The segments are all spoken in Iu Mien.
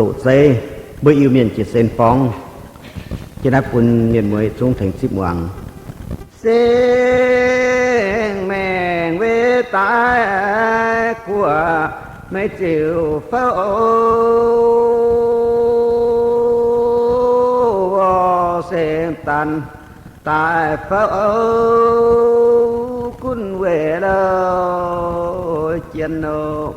doqc zeiv mbuo Iu-Mienh jiez sin borngv. Jiex naaiv bun mienh mueiz zungv tengx zipv muangx. Singx maengc weic daaih guoqv meiv ziouc fouv, singx daaih daaih fouv gunv weic louh jien nor.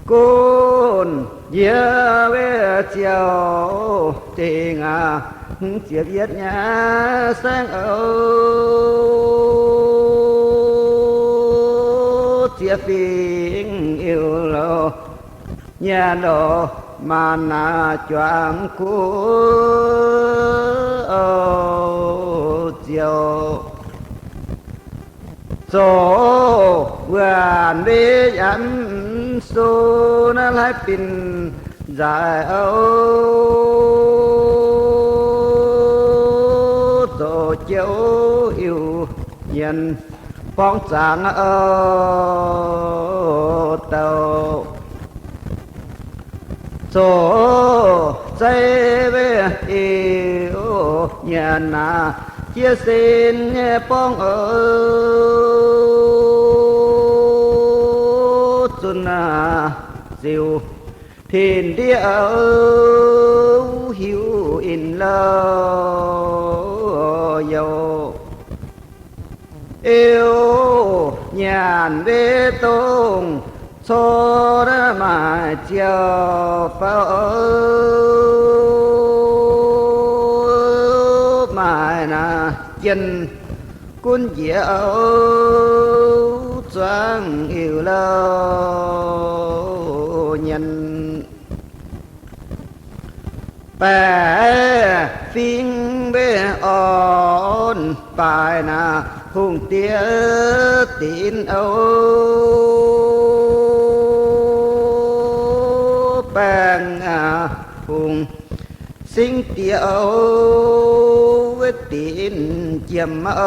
Gunv njiec weic ziouc dingc aqv, hmz ziepc yietv nyei saengv oc, ziex fingx Iu-Loz nyanc lorz maanc naaic juangc guoqv oc ziouc. Zoux wuonc mbiv yaac mv sung naaiv hlaiv bin nzaaix oc. Zoux jouv Iu-Mienh borngv zaangc oc douh. Zoux zeiv weic Iu-Mienh naaic jiez sin nyei borngv oc. Zunc naaic ziux tin-ndiev oc, hiuv in louh youh. Iu-Mienh mbiv dongh cor naaiv maaic ziouc fouv, maaic naaic jienh gunv njiec oc, zuangx Iu-Loz nyanc. Baeqc fingx mbiv orn baaix naaic hungh diex dinc oc. Baengh hungh singx diex oc, dinc jiem oc,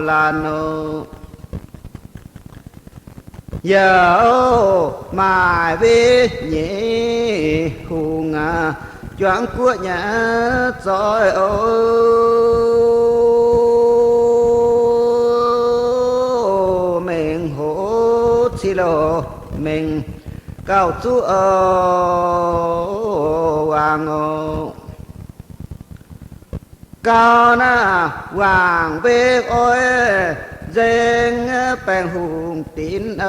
laanh oc. Yaac maaic mbiv nyeic hungh aqv, juangc guoqv nyei zoih oc. Mengh hoz cih loz mengh gauh zuqv oc, wangc oc. Gauh naaic wangc mbiv oix nzengc baengh hungh dinc oc.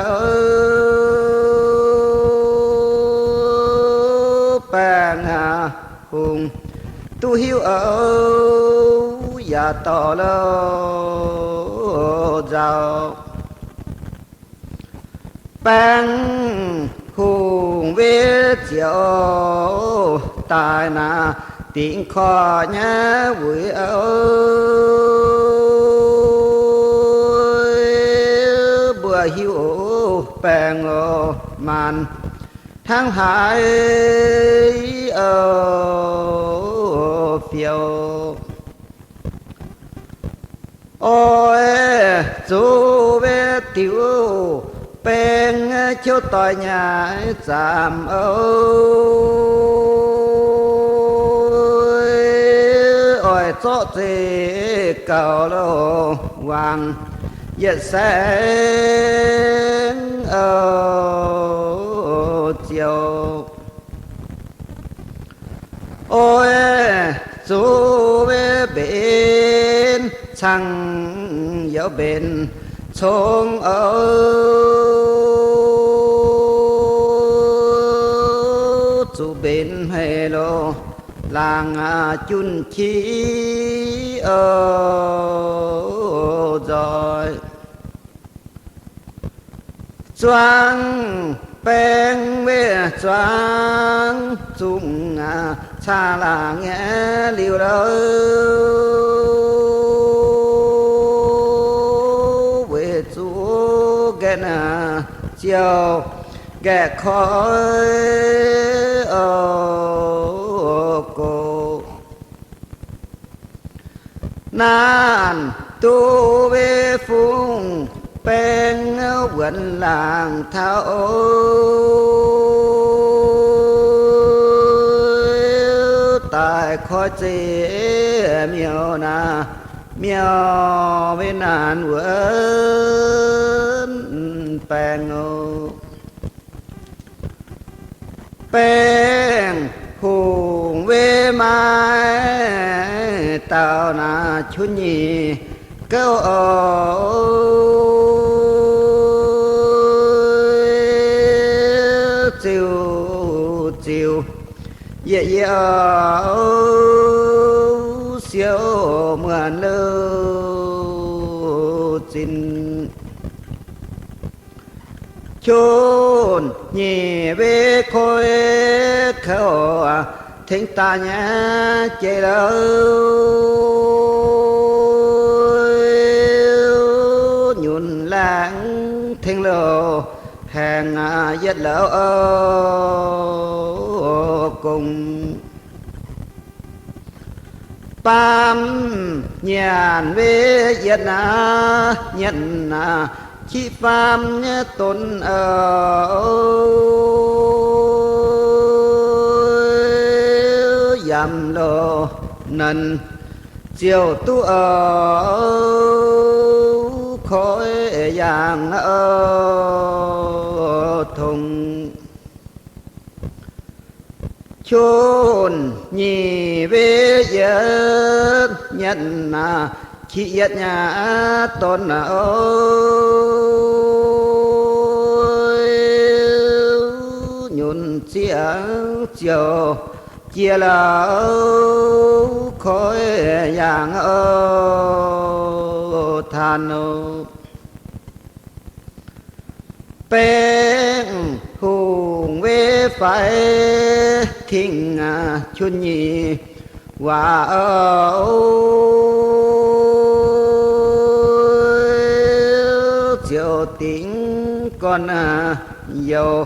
Baengh hungh duqv hiuv oc, yaac dorh louh nzauh. Baengh hungh mbiv ziouc daaih naaic dingc korqv nyei wuic oc. Mbuo hiuv baengh oc, maanc hnangv haaix oc, fiouv. Oix zuqc mbiv diuc baeng, ciouv doix nyei zaamc oc. Oix zorqv zeqc gauh loh wangc yietc saengv oc ziouc. Oix zuqc mbenc cangv youz mbenc congx oc. Zuqc mbenc hmei loh laangz junh qiex oc nzoih. Zuangx baeng mbiv zuangx zungh aqv, caangh laangz nyei liuz loh, weic zuqc nqaeqv naaic ziouc nqaeqv koi oc gox. Naaiv duqv mbiv fungx baeng wuonx laangz taux oc. Zeiv miuc naaiv, miuc weic naanc wuonv baengh oc. Baengh hungh weic maaih dauh naaiv qunx nyic gouv oc. Ziouc, ziouc, yie, yie oc, siou muonc louh zinh. Qunx nyic weic koiv kouv tengx daaih nyei jiex louh, nyunc laengz tengx louh haengh yietc louh gong. Baamh nyanc weic yietc naaiv nyanc naaiv qiv faam nyei donx oc. Yamv loh nanv ziouc duqv oc, koiv yaangh oc tongx. Qunx nyic weic yietc nyanc naaiv qiv yietc nyei donx oc. Nyunc ziangx ziouc jiex louh, koiv yaangh oc taux oc. Baengh hungh weic faix tengx qunx nyic waac oc. Ziouc dingc gorn youh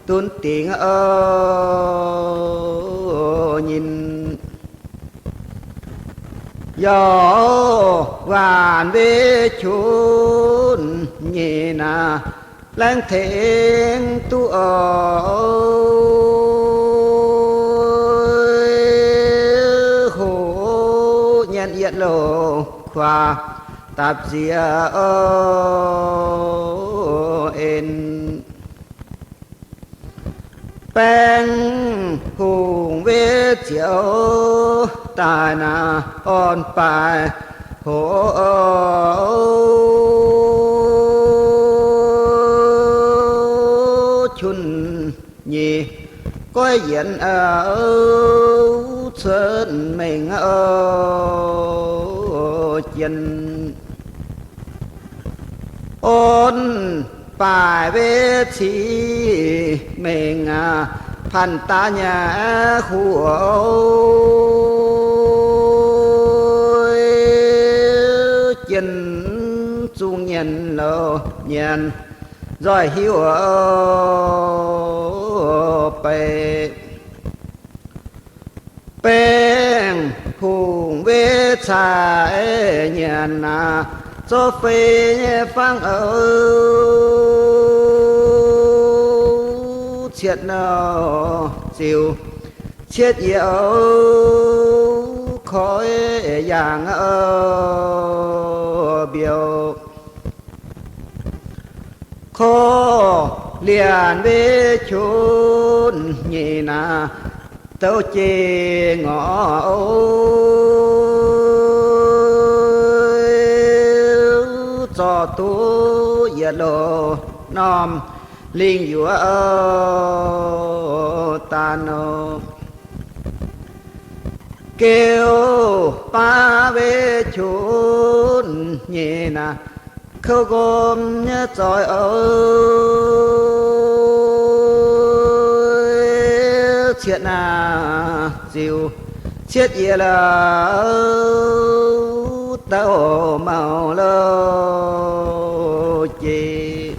dunv dingc oc nyinh. Youh waanc weic qunx nyic naaiv laengz tengx duqv oc. Hoqc nyanc yietc loh kuaaiv dapc ziex oc en. Baengh hungh weic ziouc daaih naaiv orn baaix hoc qunx nyic goiv yienx cuotv mengh oc jien. Orn baaix weic cih mengh aqv, panh daaih nyei huoc jien zungh nyienx louh nyienx nzoih hiuv beiv. Baengh hungh weic caiv nyienx aqv, zorqv fei nyei fangv oc cietv nouh ziux cietv yie oc koiv yaangh oc mbiouh. Korv-lienh weic qunx nyic naaiv douc jiex ngorc oc, zorqv duqv yietc loz norm lingh yuoqc oc daan oc. Geu baav weic qunx nyic naaiv kouv nqomv nyei zoih oc, cietv naaiv ziux cietv yie la'ouc douc mouc louh jiex.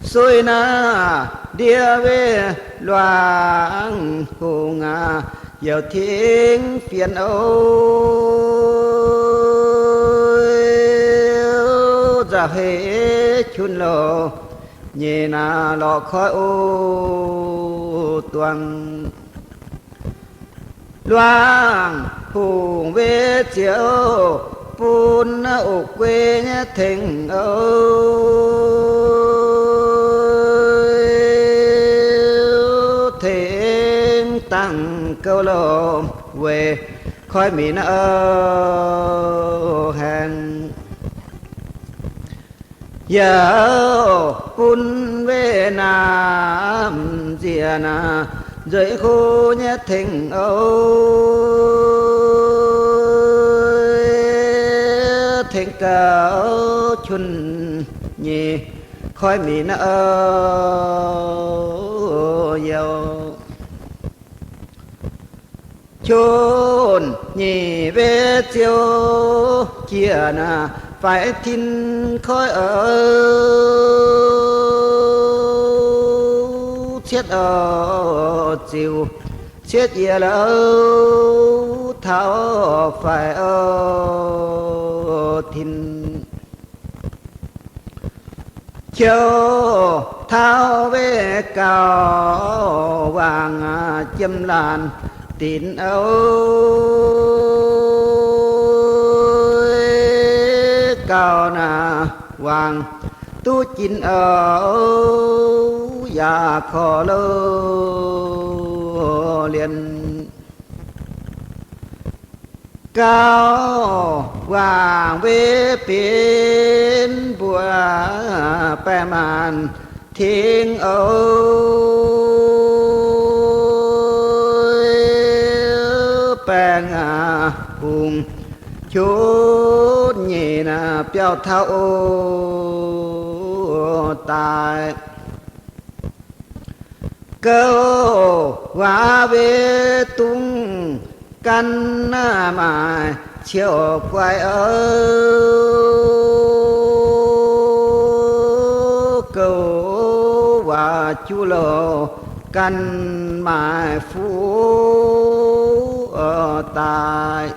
Suiv naaiv ndiev weic luangh hungh aqv, youc tingx fienx oc, nzauh heix qunx loh nyic naaiv lorqc koiv oc duangx. Luangh hungh wetv ziouc bun ov guei nyei tengx ov, tengx dangh gouv loh weic koiv minv ov haengh. Yaac bun wetv naamh nziex naaic nzueic hlo nyei tengx ov, tengx gauh qun nyic koiv minv ov youh. Qun nyic wetv ziouc jiex naaic faix tin koiv ov, cietv ov ziux cietv yie louv taux faix ov tin. Qiu taux wetv gauh wangc jiem laanh dinc ov, gauh naaic wangc duqv jin ov, yaac korv louh lienh. Gauh wangc wetv benx mbuo baengh maanc tengx ov, baengh hungh qutv nyeic naaic biauv taux ov daaih. Gouv waac wetv dungz gan naaic maaic ciouv guaix ov, gouv waac juv louh gan maaic fuv daaih.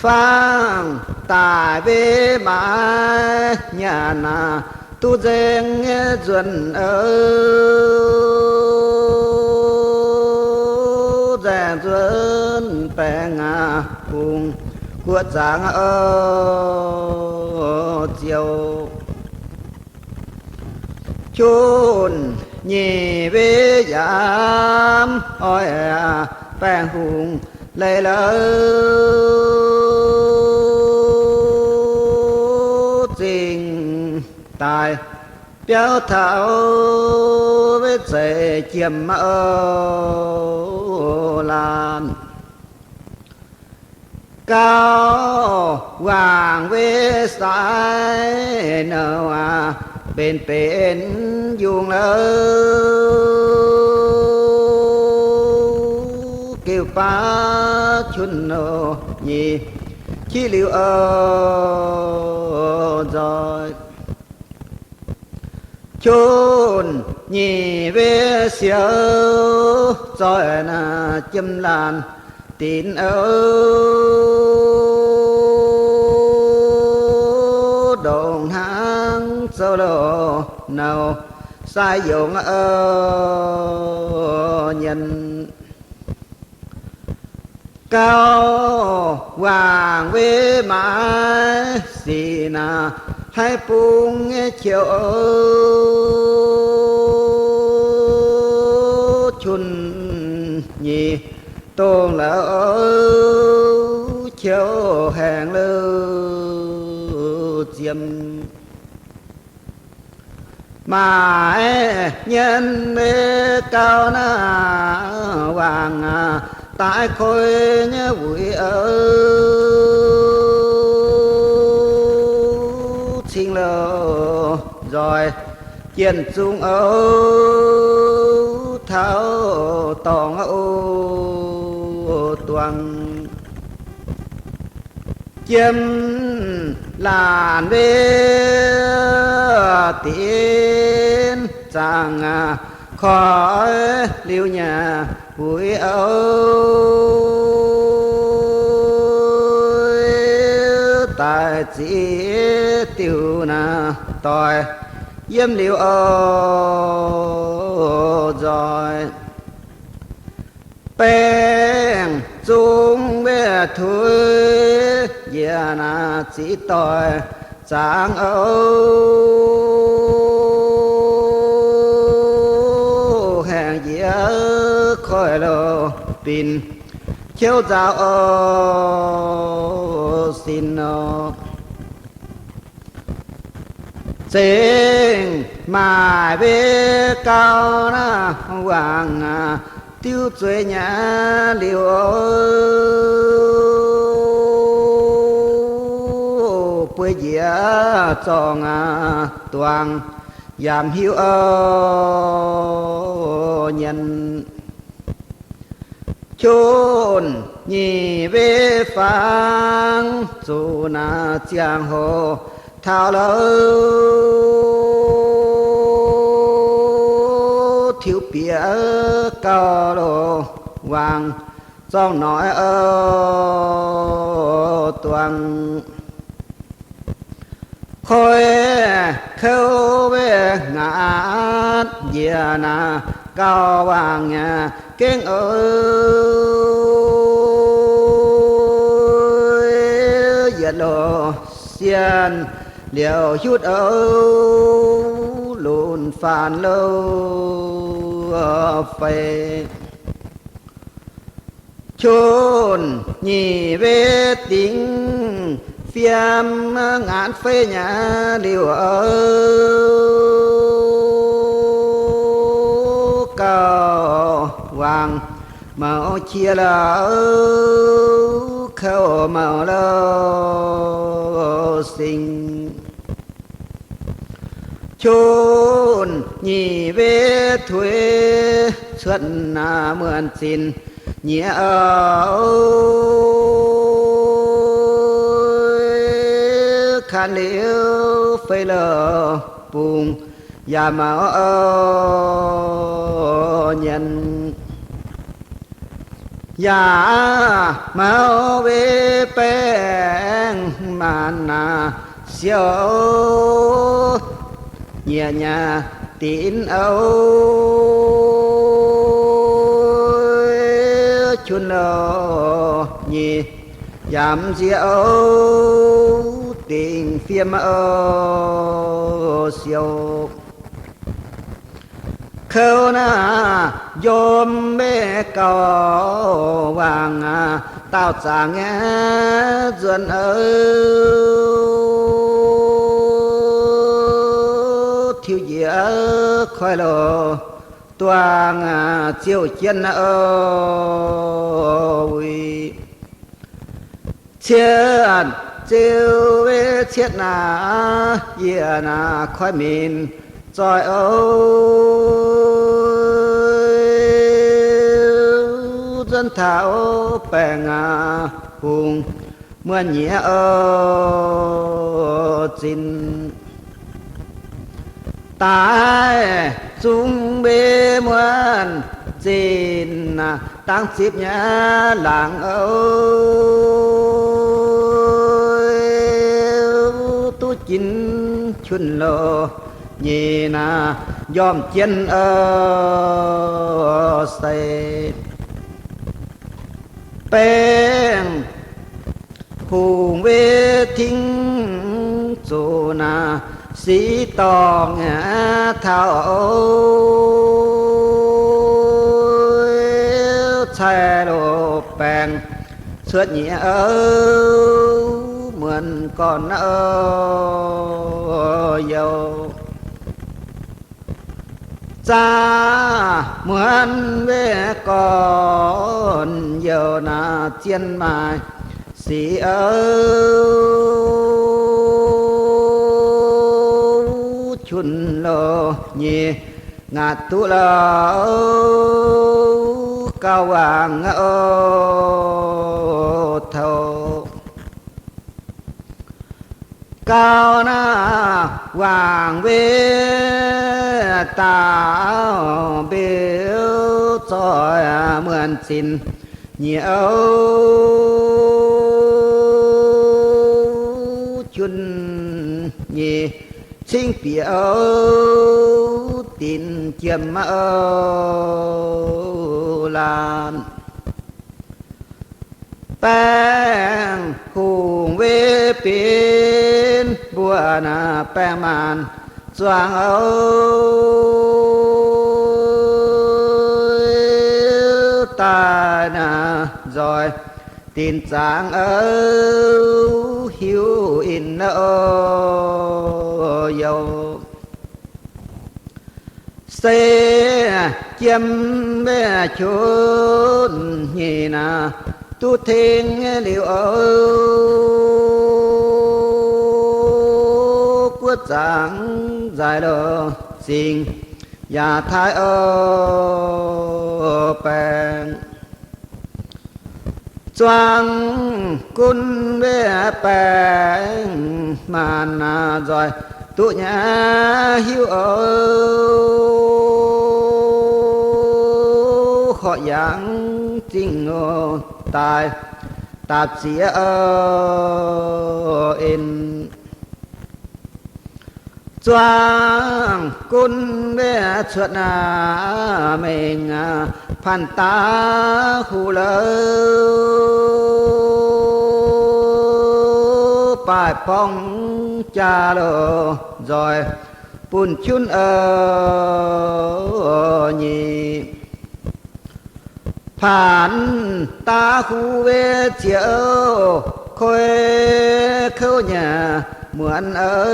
Fangv daic wetv maaiz nyanc naaic duqv nzengc nyei nzuonx ov, nzaeng nzuonx baengh aqv, bungx guoqv zaangc ov ziouc. Qunx nyic wetv yaac oix baengh hungh leiz-louv zingh daaih biauv taux wetv zeiz jiem ov laanh. Gauh wangc wetv sai nouh aqv, benx benx yungh louv, geuh baav qunx nouh nyic qiex liuz ov nzoih. Qunx nyic wetv siouv zoih naaic jiem laanh dinc ov, ndongc hnangv zoux loh nouh sai yongc ov nyen. Gauh wangc wetv maaiz sic naaic haiv bung nyei qiouv, qunx nyic dongh la'ouv qiouv haengh louv ziem. Maaiz nyen mei gauh naaic wangc aqv, daaix koi nyei wuic ov, cing louh nzoih jienh zung ov, taux dorngx ov duangx. Jiem laanh wetv dinc zaangc aqv, koiv liuz nyanc wuic ov, daaih ziqc diuh naaic doic yiem liuz ov nzoih. Baengh zungv weih tuix njiec naaic ziqc doic zaangc oc, haengh njiec koiv-louh binc qiouv nzaaux oc, sin oc. Zengc maaic weih gauh naaiv wangc diuv zueiz nyei liuz, bueix njiec zorngh duangc yaac mv hiuv oc, nyienz. Qunx nyic weih fangx zuqc naaic ziangh hoc taux louh, tiux bieqc gauh loz wangc zorngh noic oc, duangc. Koiv kouv weih ngaatc njiec naaic gauh wangc nyei gengh oc, yietc loz sienh liouc hiuv oc, lunx faanx louh feix. Qunx nyic weih dingc fiem ngaatc feix nyei liuz oc, gauh wangc mouz qiex louh, kouv mouz louh singx. Qunx nyic weih tuix cuotv naaic muonc zinc nyieqc oc, kanh liuz feix louh bungx yaac mouz oc, nyienz. Yaac mouz weih baengh maanc naaic siou nyieqc nyaac dinx oc, qunx loz nyei yaac mv nziex oc, dingc fiem oc siou. Kouv naaic njomv weih gauh wangc daauh zaangc nyei nzuonx oc, tiux njiec koiv-louh duangc ziouc jien oc, wuic. Cietv ziouc weih cietv naaic, yie naaic koiv minc zoih oc, nzuonx taux baengh hungh muonh nyieqc oc, zinh. Daaih zungv mbuo muonh zinh dangv zipv nyei laangz oc, duqv ginv qunx loz nyei naaic njormh jien oc, sei. Baengh hungh weih tingv zuqc naaic sic dorngh nyei taux oc, cai loz baengh cuotv nyei oc, muonc gorn oc, youh. Zaqv muonc weih gorn youh naaic zien maaih sic oc, qunx loz nyei ngaatc duqv loh, gauh wangc oc, touh. Gauh naaic wangc weih daauh mbeux zoih muonc zinc nyei oc, qunx nyei cingv bieqc oc, dinc jiem oc, laanh. Baengh hungh weic benx mbuo naaic baengh maanc zuangx oc. Daaih naaic nzoih dinc zaangc oc, hiuv in oc, youc se jiem weic qunx nyic naaic duqv tengx liuz oc. Guoqv zaangc nzaaix loh zingx yaac taaih oc. Baengh zuangx gunv weic baengh maanc naaic nzoih duqv nyei hiuv oc. Horqc yangh zingh oc, daaih daapc ziex oc, en zuangx gunv weic cuotv naaic mengh panh daav huv lou, baaih borngv jaa loh nzoih bun qunx oc, nyic paanx daav huv weic ziex oc, koi kouv nyei muonz oc,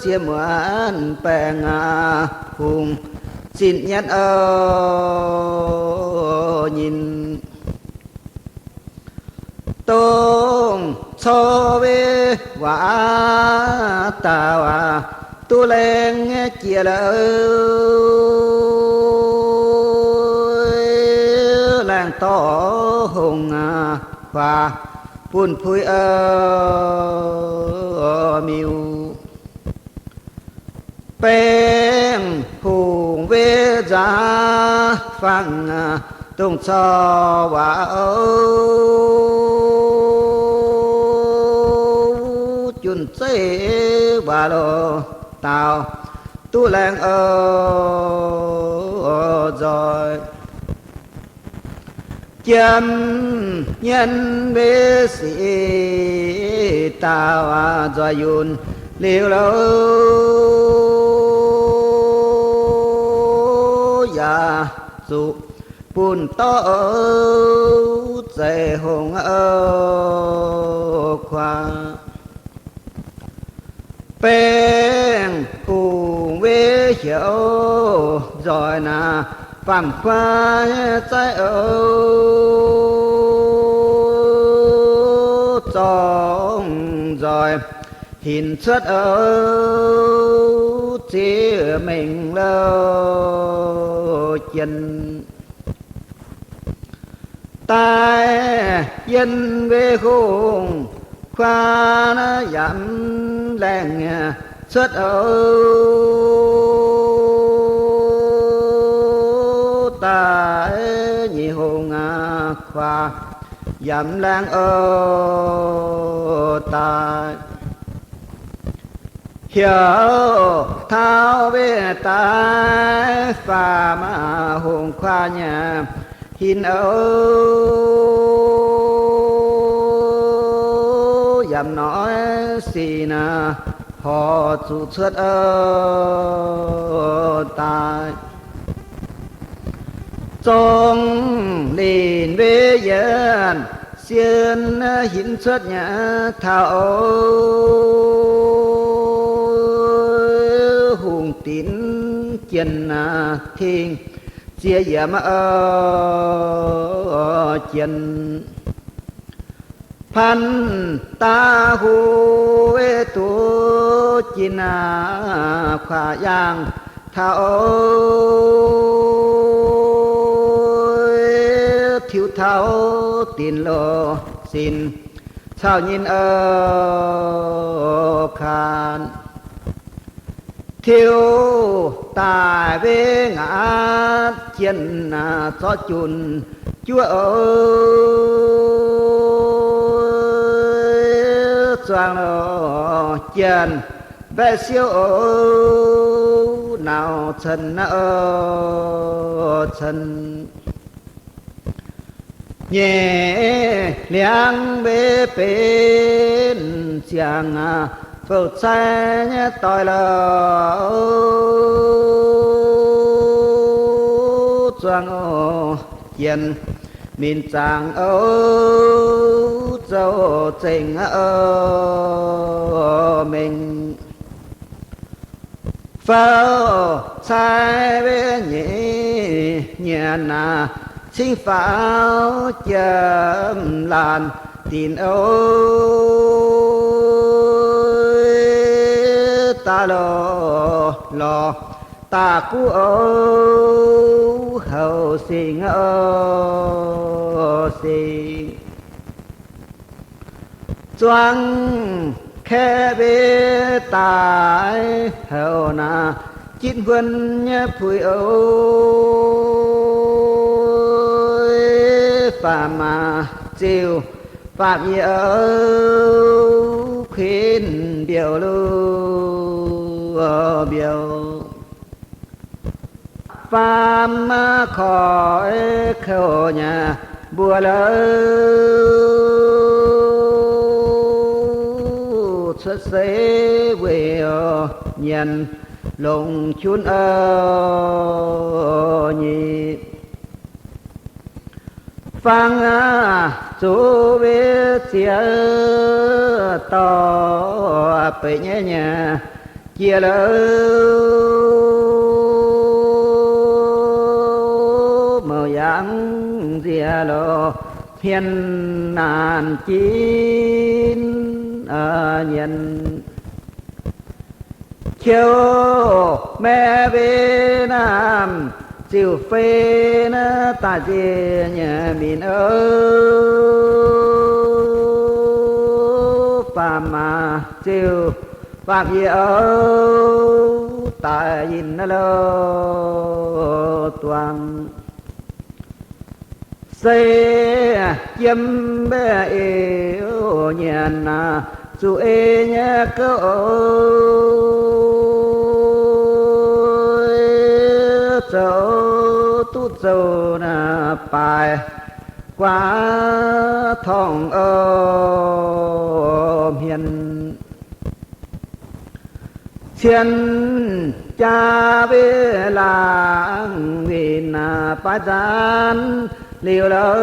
ziex muonz baengh hungh zinh nyatv oc, nyinh dongh corc weic waac daauh aac, duqv laengz jiex lou, laengz dorh hungh aac, kuaax bun puix oc, miuc baengh hungh weic nzaav fangx dongh corc waac oc, junh zeiv waac loh daauh duqv laengz oc, nzoih jiem nyei weic sic daauh aac, nzoih yunh liuz lou yaac zuqc bun dorv oc, zeiv hungh oc, kuaax baengh hungh weic heuc nzoih naaic faam kuaax nyei zaiv oc, zorngh nzoih hinc cuotv oc, ziex mengh lou jien. Daaih yiem weic hungh kuaax yaac mv laengz cuotv oc, daaih nyic hungh kuaax yaac mv laengz oc, daaih heuc taux weic daaih faam hungh kuaax nyei hinc oc, yaac mv noic sic naaic horc zuqc cuotv oc, daaih zongh linc weic yietc sien hinc cuotv nyei taux oc, hungh dinx jienh tingh ziex yiemc oc, jienh panh daav huv duqv jin kuaax yaangh taux oc, tiux taux dinc loh sin caux nyinh oc, kaanx tiux daaih weic ngaatv jienh zorqv junc juov oc, zuangx loh jienh mbaeqv siouv oc, nauz cen, cen nyeic liangv mbe benx ziangh fouv-cai nyei doic louc, zuangx jienh minc zaangc oc, zoux zengc oc, mengh fouv-cai mbe nyeic nyanc naaic, cingv faaux jiem laanh dinc oc, daaih lorz lorz daaih guv oc, houc singx oc, singx zuangx kaeqv mbe daaih houc naaic, jitv huon nyei puix oc, faam-maac ziuh faam-yie oc, kuinx mbiouh lu mbiouh. Faam-maac koiv kouv nyei mbuo louc, cuotv seix weic nyienx longc qunv oc, nyic fangx aqv, zuqc mbe ziex dorh beic nyei nyanc jiex louc, mouc yangh nziex lorh hmien naanc jin nyienx. Qiu maeqv mbe naamh ziuh fei naaiv daaih nziex nyei minc oc, faam-maac ziuh faam-yie oc, daaih yinh naaiv louc duangc. Se jiem mbe eix nyanc naaic, zuqc ei nyei gouv oc, zoux duqv zoux naaic baaix guaax torngv oc, hmien cien jaa mbe laangz winh naaic, baaix nzaanx liuz louc,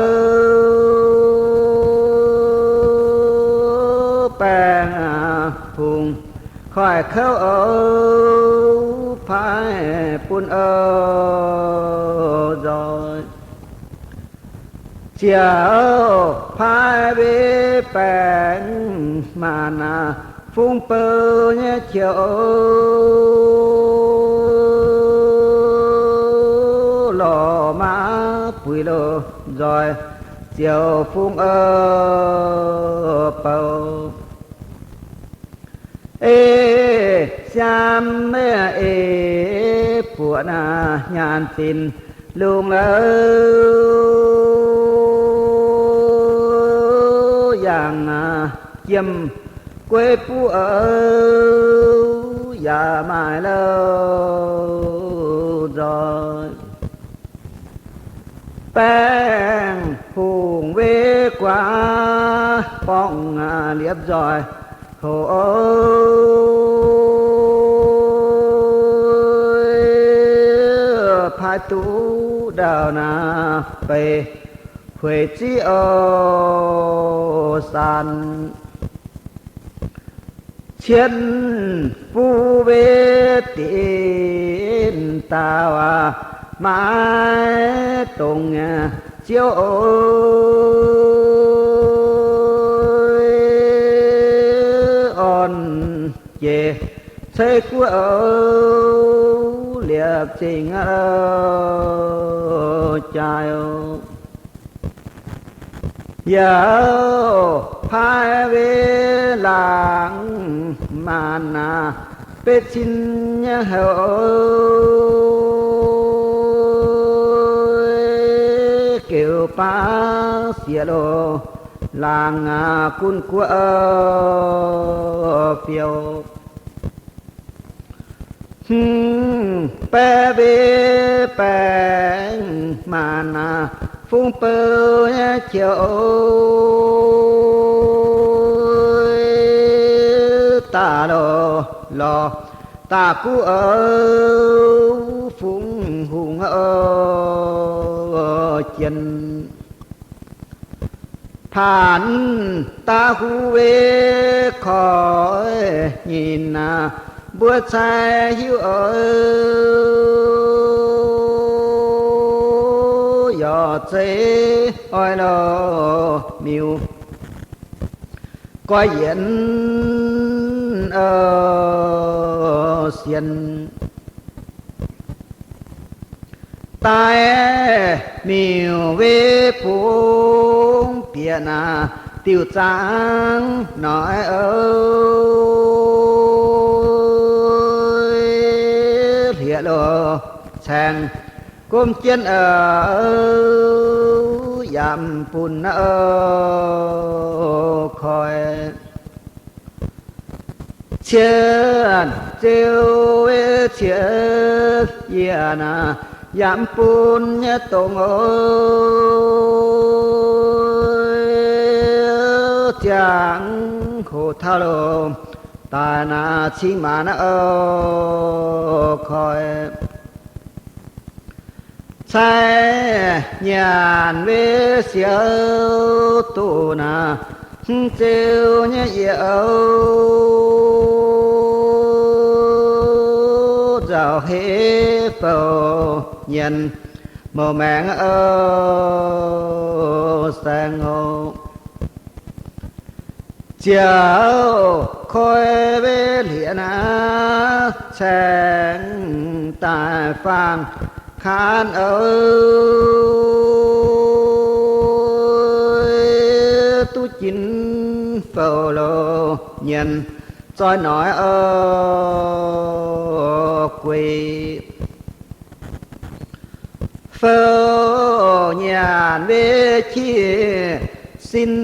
baengh hungh koiv kouv oc, paaiv bun oc nzoih. Ziouc paaiv mbe baengh maanc naaic, fungx bou nyei qiex oc, lorz maiv buix loz nzoih, ziouc fungx oc bou. Ei siaam mbe eix buoqc naaic, nyaanh zinc lungh louc, yangh jiem gueiv buv oc, yaac maaih louc nzoih. Baengh hungh mbe guaax borngz liepc nzoih hoc oc, paaiv duqv ndau naaic beic hueic ziqv oc, saan cien fuqv mbe dinc daauh aac, maiv dongz nyei ziouv oc, orn jiex ceix guoqv oc, liepc zingh oc, jaaix oc. Yaac paaiv mbe laangz maanc naaic, betv cin nyei houc oc, geux baav sieqv loz laangz aac, gunv guoqv oc, fiou Hm, baeqv mbe baengc maanc naaic, fungx bou nyei qiex daaih lorz, lorz daaih guv oc, fungx hungh jien. Paanx daav huv wei koiv nyinc naaic, mbuo cai hiuv oc, yaac zeiz oix lorz miuc goiv yienc sienx. Daaih miuc-wei bungx bieqc naaic, diuh zaangv noic oc, hlieqv loz caengx gomv jienv oc, yaac bun oc koi. Cienh ziouv wei cienh yie naaic, yaac bun nyei dongh oc, ziangh hoc taux loz daaih naaic cingx maanc oc koi. Cai nyanc wei siou duqv naaic, hmz ziouv nyei yie oc, nzauh hei fouc nyienz mouc maengx oc, saeng oc. Ziouv koi wei hlieqv naaic, caengx daaih faang kaanv oc, duqv ginv fouc loz nyienz zoi noic oc guei. Fouc nyanc wei qiex sin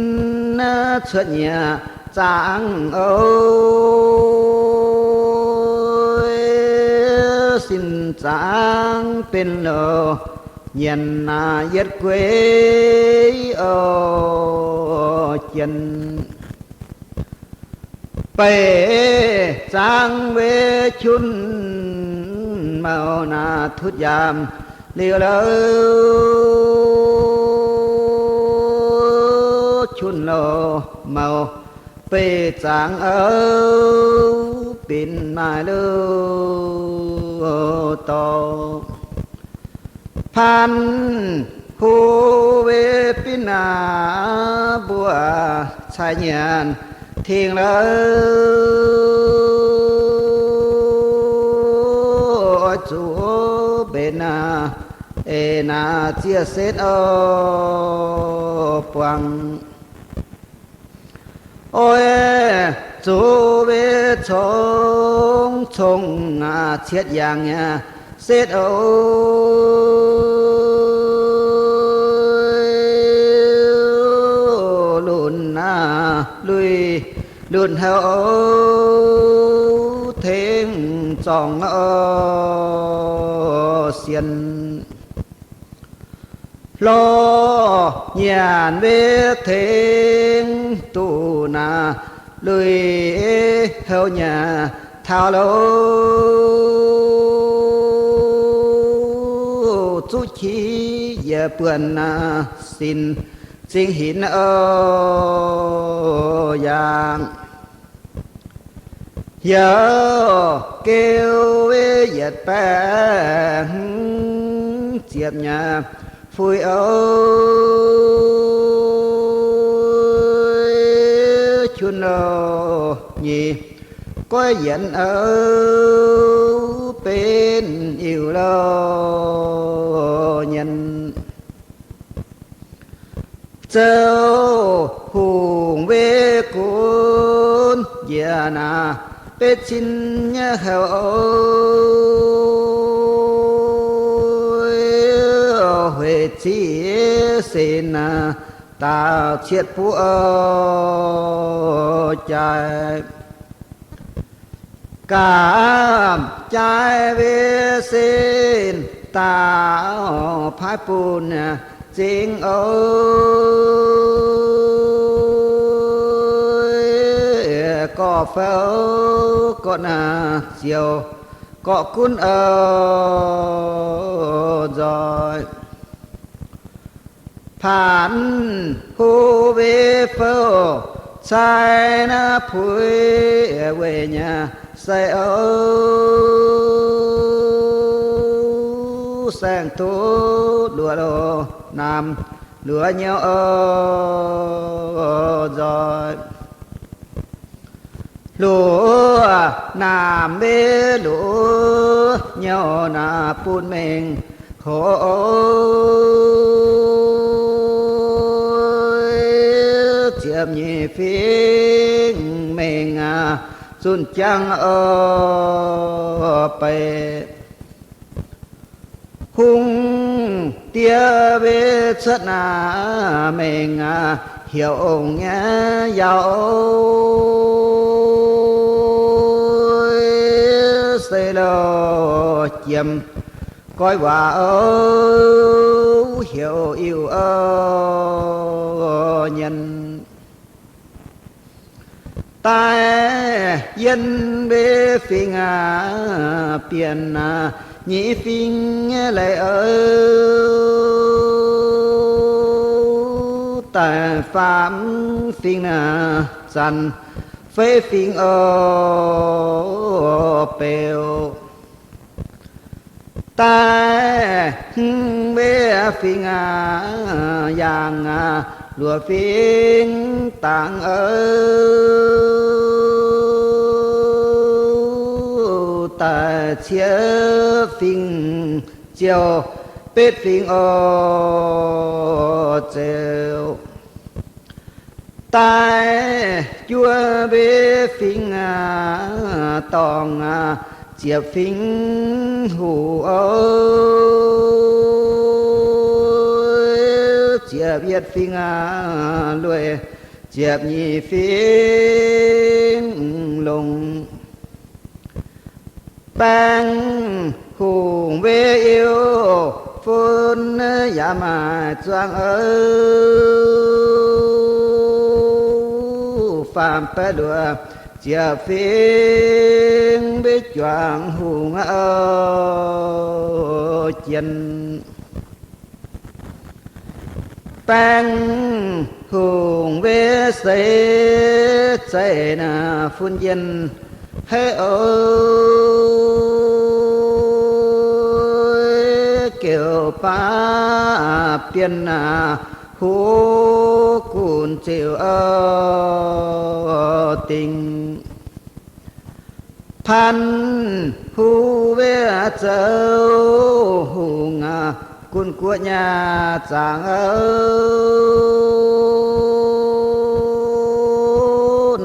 cuotv nyieqc zaangv oc, sin zaangv benx loz nyienz naaic yietv guei oc jien. Beic zaangv wei qunx mouc naaic tutv yaac liuz lorqc, qunx loz mouc beic zaangv oc, benx maaih loz-dorngx. Paanx hu wei binv aac, mbuo cai nyanc tengx lorqc, oix zuqc mbenc aac, eix naaic zieqv setv oc buangh. Oix zuqc wei congx congx aac, cietv yangh nyei setv oc, lunx aac, lui lunx houv oc, tengx zorngc oc, sienx. Lorh nyanc wei tengx duqv naaic, lui houv nyanc taux loz, zuqv qiex yaac buonc naaic sin zingh hinc oc yaangh. Yaac geu wei yietc baeqc hmz ziepc nyei fui oc, qunx loz nyei goiv yienx oc, benx iu loz nyienz. Zoux hungh wei gunv njiec naaic betv cin nyei houc oc, hueic ziqc sin naaic daauh cietv buv oc jaaix. Gaam jaaix weic sin daauh paaiv bun zingx oc. Gorqv fou gorqv naaic ziouc gorqv gunv oc nzoih. Paanx hu weic fou cai naaiv puix weic nyei sai oc. Saeng duqv luoqc loh naamh luoqc nyouv oc nzoih. Luoqc naamh weic luoqc nyouv naaic bun mengh hoc oc. Ziepc nyeic fingx mengh aac zunh jangv oc beic. Hungh diex weic cuotv naaic mengh aac heuc ong nyei yaauc oc. Se louh jiem goiv waac oc, heuc iu oc nyen. Daaih yien weic fingx aac, bienh aac, nyic fingx leiz oc. Daaih faam fingx naaic zanc feix fingx oc beu. Daaih hmz weic fingx aac, yaangh aac, luoqc fingx dangx oc. Daaih cietv fingx ziouc betv fingx oc ziouc. Daaih juov weic fingx aac, dorngc aac, ziepc fingx huc oc. Ziepc yietv fingx aac, lueic ziepc nyeic fingx longc. Baeng hungh weic iu fun yaac maaih zuangx oc. Faam baeqv luoqc ziepc fingx weic juangc hungh oc jien. Baeng hungh weic seix zeiv naaic fun njien haic oc. Geuh baav bienh naaic huv gunc ziouc oc dingc. Pan huv weic zoux hungh aac, gunv guoqv nyei zaangc oc.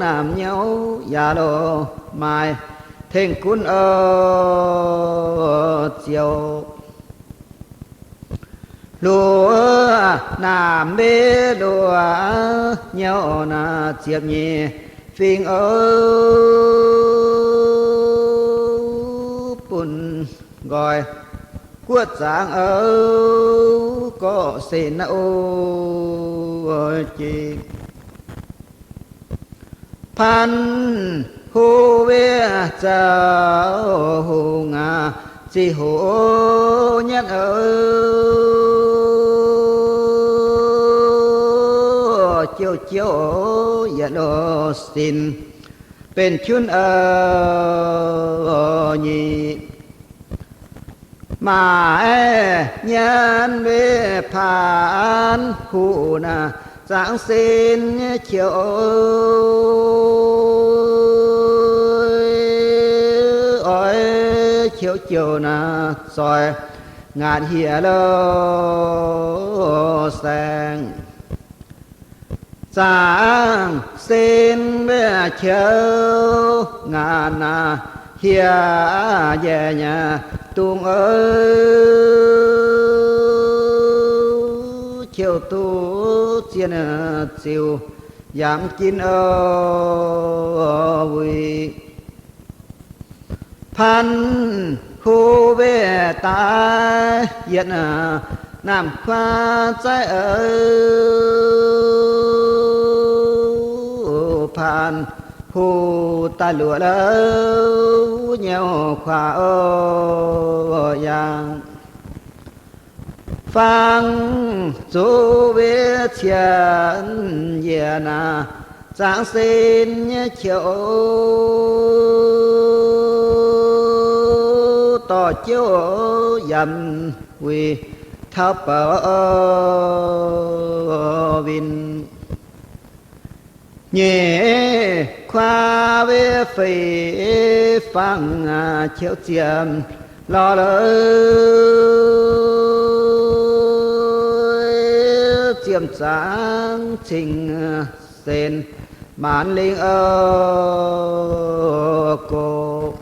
Naamh nyouz yaac loz maaih tengx gunv oc ziouc. Luoqc naamh weic luoqc nyouv naaic ziepc nyeic fingx oc, bun nqoi guoqv zaangc oc, gorqv-sen naaiv oc jiex. Pan huv weic zoux hungh aac, ziqc hoc nyatv oc, jouh jouh yietc loz sin benx qunv oc nyic. Maaiz nyanc weic paanx huv naaic zaangc sin nyei qiex oc. Oix qiex jouh naaic zoix ngaatc hieh loz saeng. Zaangc sin weic qiex ngaatc naaic hieh njaih nyei dungz oc. Qiex duqv zien ziux yaac mv ginv oc wuic. Paan hu weih daaih yietc naamh kuaav zaiv ouv, paan hu daaih luoqc louv nyouv kuaav ouv yangh. Fangx zuqc weih cien yietc naaic, zaangc sen nyei qiex dorh jouv yaac wuic taux bouc winh. Nyeic kuaav weih feix fangx qiex ziemx lorz louv, ziemx zaangc cing-sen maanc lingh oc gox.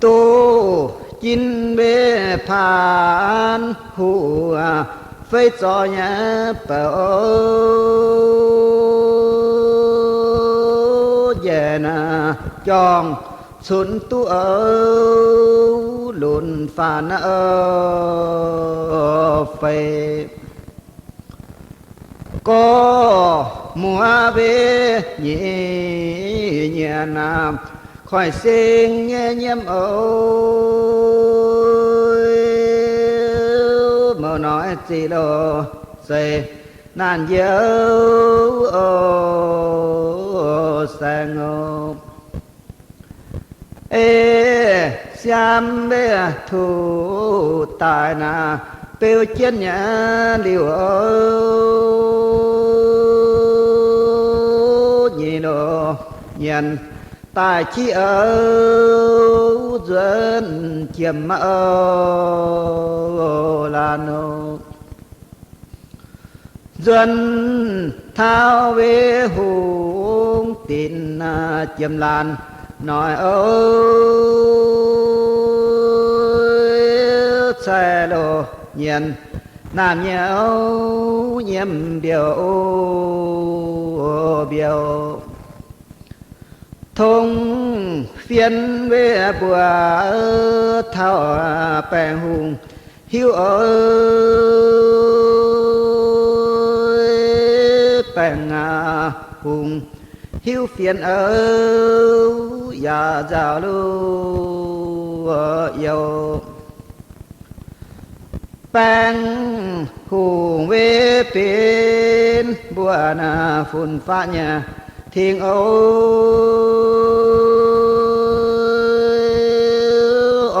Duqv ginv weih paan huv feix zorc nyei bouc, njiec naaic jorngh cunx duqv ouv lunx faanx feix. Gorx muoz weih nyic nyienx naamh koiv-seng nyei nyiemv oc, mouc noic ziqc loz zeiz naanc youv oc saeng oc. Ei siaam weih tuqv daaih naaic beu jienv nyei liuh oc, nyic loz nyienx daaih qiex ouv nzuonx jiem oc laanh oc. Nzuonx taux weih hungh dinc jiem laanh noic oc, caih loz nyienx naamh nyiouv nyiemv mbiouh mbiouh. Tong fienx weih mbuo taux baengh hungh hiuv oc, baengh hungh hiuv fienx oc, yaac nzauh luv youh. Baengh hungh weih benx mbuo naaic fun-faqv nyei tengx oc,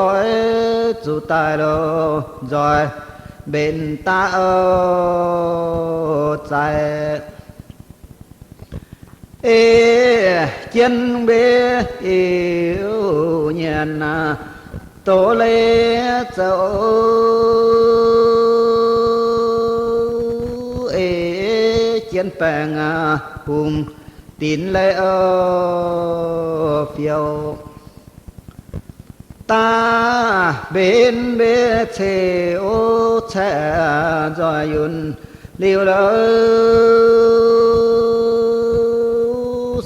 oix zuqc daaih loz nzoih mbenc daav oc zaaix. Ei jienv weih iu nyienx doz leiz zoux, ei jienv baengh hungh dinc leiz oc fiou. Daav mbenc weih ceix oc caeqv nzoih yunh liuz louc,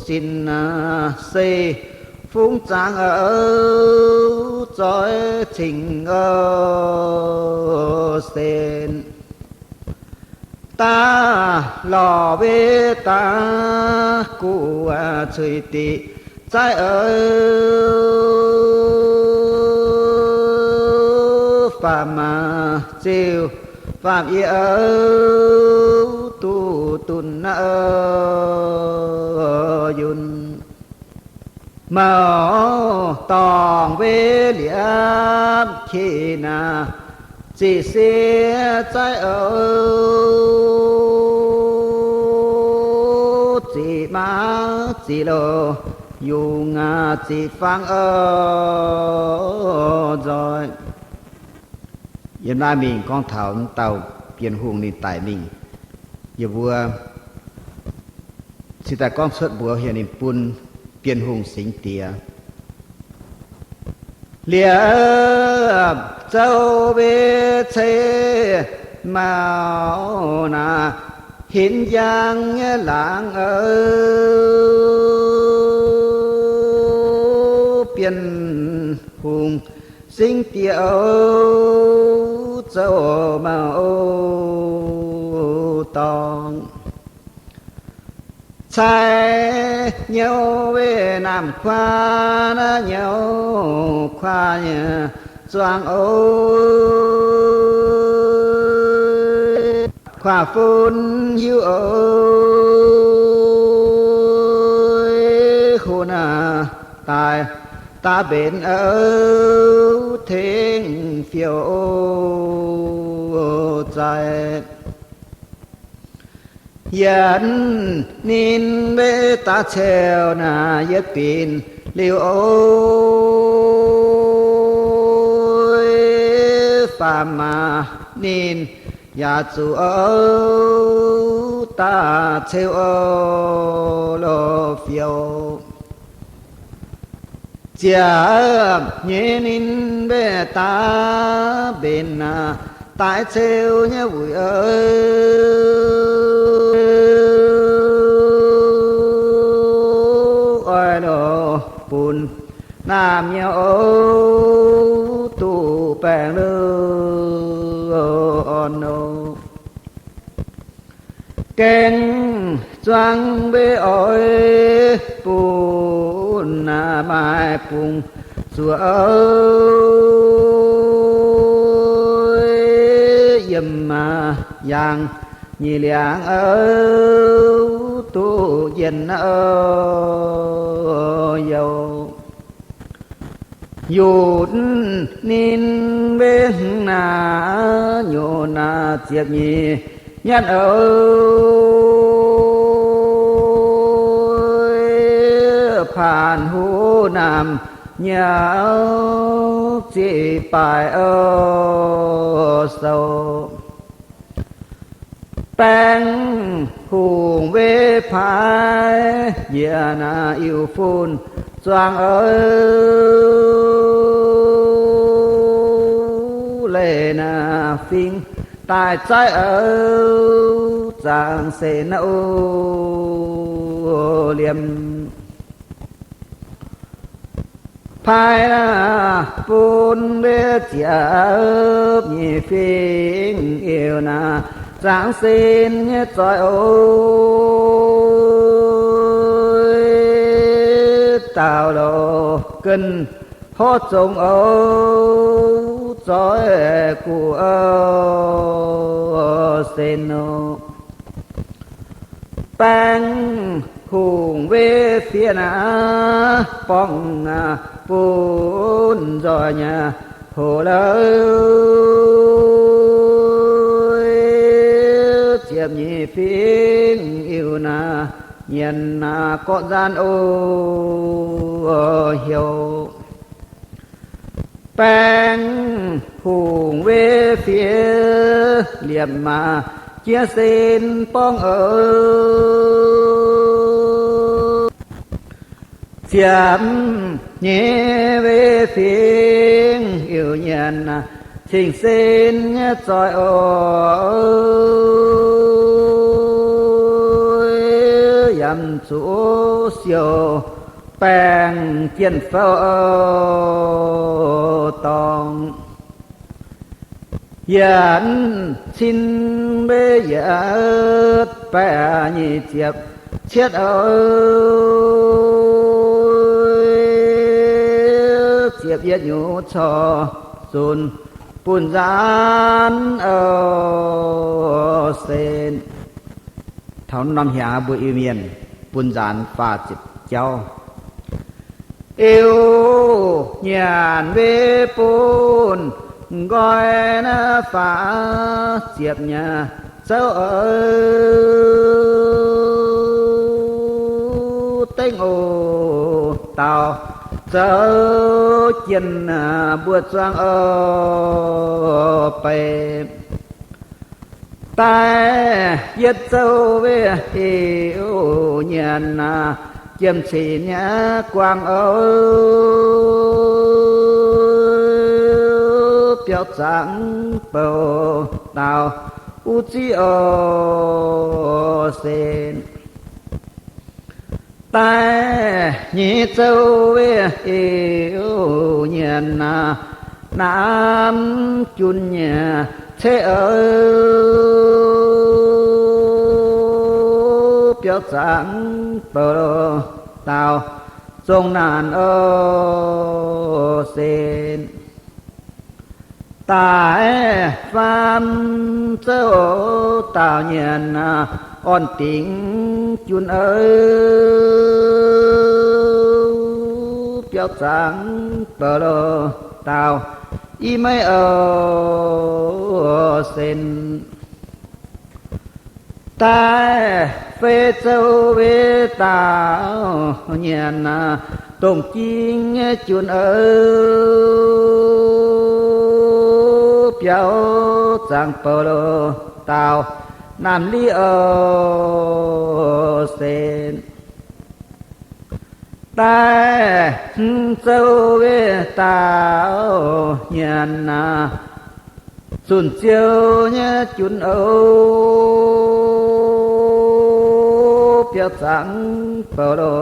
sin se fungx zaangc oc zoih cingx oc sen. Daav lorh weih daav guv cuix diqc zaiv oc, faam ziuh faam yie oc duqv dunh oc yunh. Mouc dorngc weih liepc qiex naaic ziqc sieqv zaiv oc, ziqc maav ziqc loz yungz ziqc fangx oc nzoih. Yiem naaiv mingh gorngv taux dauh Bienh Hungh ninh daic mingh, yie mbuo cingx daaih gorngv cuotv mbuox hieh ninh bun Bienh Hungh singx diex. Liepc zouv weih ceix mouc naaic hinc njang nyei laangz oc, Bienh Hungh singv dieh, zouv mouc dorngx. Cai nyouv wei naamh kuaav, naaiv nyouv kuaav nyei zuangx oc. Kuaav fun hiuv oc, hon daaih daav mbenc oc, tengx fiou oc zai. Yietc ninh mbe daav ceu naaic yietc binc liuz oc, faam maah ninh yaac zuqc oc daav ceu oc, loz fiou. Ziepc nyeic ninh mbe daav mbenc naaic daaih ceu nyei wuic oc, oix loz bun naamh nyouz oc duqv baengh lorh orn oc. Gaeng zuangx mbe oix bun naaic maaih bungx zuoqc oc, yiem maah yangh nyic liangx oc duqv jienh oc youh. Yutc ninh mbe hmz naaic nyutc naaic ziepc nyeic nyatv oc, paanx huv naamh nyouz ziqc baaix oc sou. Baengh hungh wei paaiv njiec naaic Iu-fun zuangx oc, leih naaic fingx daaih zaaiv oc, zaangc senx oc liemh. Paaiv naaic bun mbe ziepc nyeic fingx Iu naaic zaangc senx nyei zoih oc, daauh loz gen horv zongx oc, zoih guv oc senx oc. Baengh hungh wei fiev naaic borngz naaic bun nzoih nyei hoc louz, ziepc nyeic fingx Iu naaic nyienx naaic gorqv nzaan oc heuc. Baengh hungh wei fiev liepc maac jiex senx borngz oc. Ziepc nyeic wei fingx Iu nyienx naaic cingx senx nyei zoih oc, yaac zuqc siouc baengh jienh fouv oc dorngx. Yietc cin mbe yietc baeqc nyic ziepc cietv oc, ziepc yietv nyungc corc zunc bun nzaanx oc senx. Taux norm hiaangx mbuo Iu-Mienh bun nzaanx faah ziepc jauv. Iu nyanc mbe bun nqoi naaiv faah ziepc nyei zouv oc, dengv oc daauh zouv jienh mbuo zuangx oc bei. Daaih yietv zouv wei Iu nyanc naaic jiem cin nyei guangc oc, biauv zaangc bouc daauh wuov ziqv oc senx. Daaih nyei zouv weih iu nyienx naaiv, naamv jun nyei ceix biauv zaangc Baulo dau, zong naanc o sen. Daaih faam zouv daauh nyienx orn dingc jun biauv zaangc Baulo dau, i maiv o sen. Daaih feix zouv weih daauh nyienx dongh jing jun biauv zaangc Baulo dau, naamh li o sen. Daaih hmz zouv weih daauh nyienx, zunh ziouv nyei jun o biauv zaangc Baulo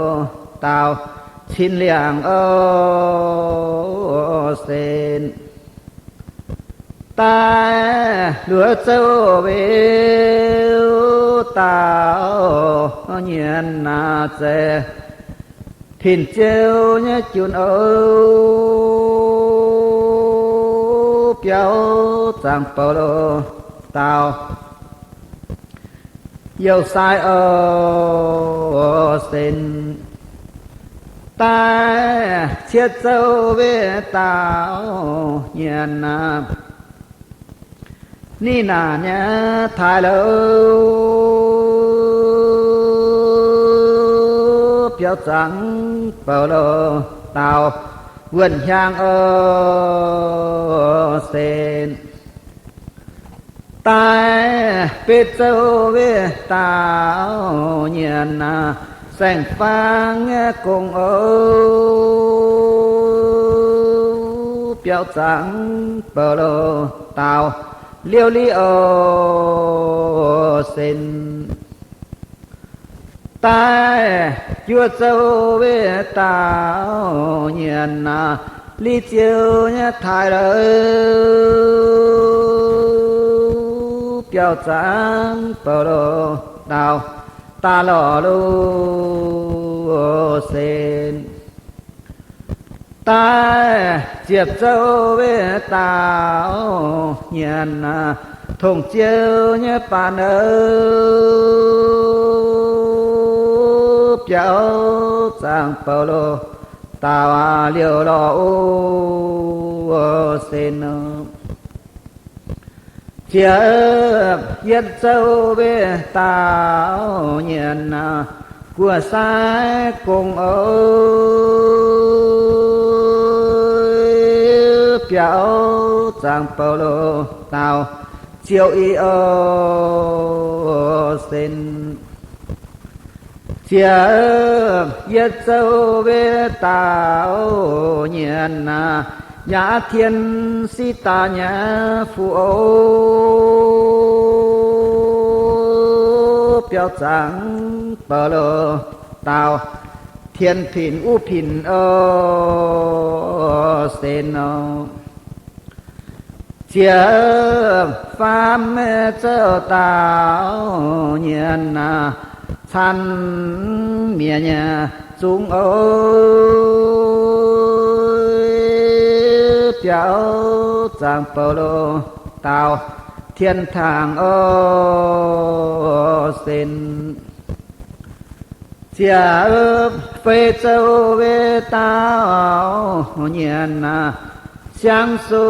dau, cin liangc o sen. Daaih luoqc zouv weih daauh nyienx zeiz pinc ziouv nyei jun o biauv zaangc Baulo dau, youh sai o sen. Daaih cietv zouv weih daauh nyienx, ninh naanc nyei taaix louc biauv zaangc Baulo dau, wuonh hiaang o sen. Daaih betv zouv weih daauh nyienx, saeng-fangx nyei gong o biauv zaangc Baulo dau, liouh li o sen. Daaih juov zouv weih daauh nyienx, li ziouv nyei taaix louc biauv zaangc Baulo dau, daaih lorz lo sen. Daaih ziepc zouv weih daauh nyienx, tongh ziouv nyei baac nouh biauv zaangc Baulo dau, liouh lorz o sen. Ziepc yietv zouv weih daauh nyienx, guoqv sai gong o biauv zaangc Baulo dau, ziouc i o sen. Ziepc yietv zouv weih daauh nyienx, yaac tien si daaih nyei fu o biauv zaangc Baulo dau, tien pinc uv pinc o sen nor. Ziepc faam zouv daauh nyienx, caan mienh nyei zungv o biauv zaangc Baulo dau, tien tangx o sen. Ziepc feix zouv weih daauh nyienx, siang-sou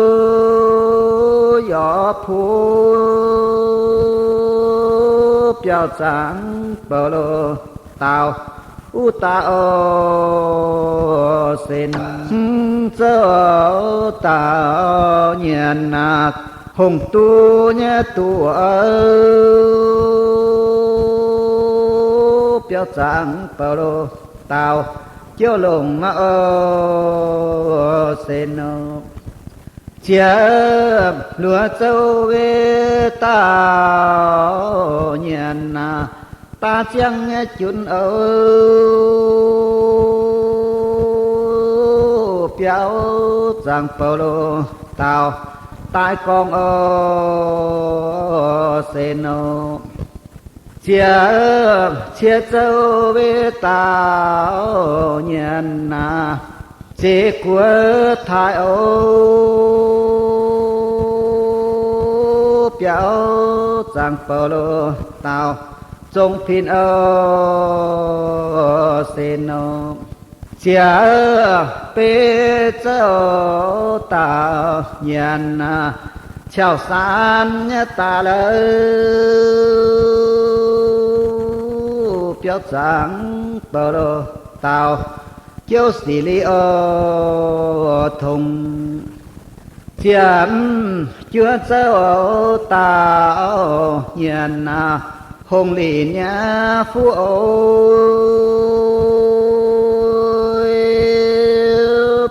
yorc puv biauv zaangc Baulo dau, uv daaih o sen. Zouv daauh nyienx, hongh duqv nyei duqv biauv zaangc Baulo dau, jouv longc o sen nor. Ziepc luoqc zouv weih daauh nyienx, daav ziangv nyei junc oc. Biauv zaangc Baulo dau, daaih gorngv oc, se nor, ziepc cie zouv wetv daauh nyienx naaic, zeix guoqv taaih oc. Biauv zaangc Baulo dau, zong pin oc, se nor, ziepc betv zouv daauh nyienx naaic, ciauv saanv nyei daaih lauh. Biauv zaangc Baulo dau, jouv sic li oc, tongx ziepc juov zouv daauh nyienx naaic, hungh linc nyei fuqv oc.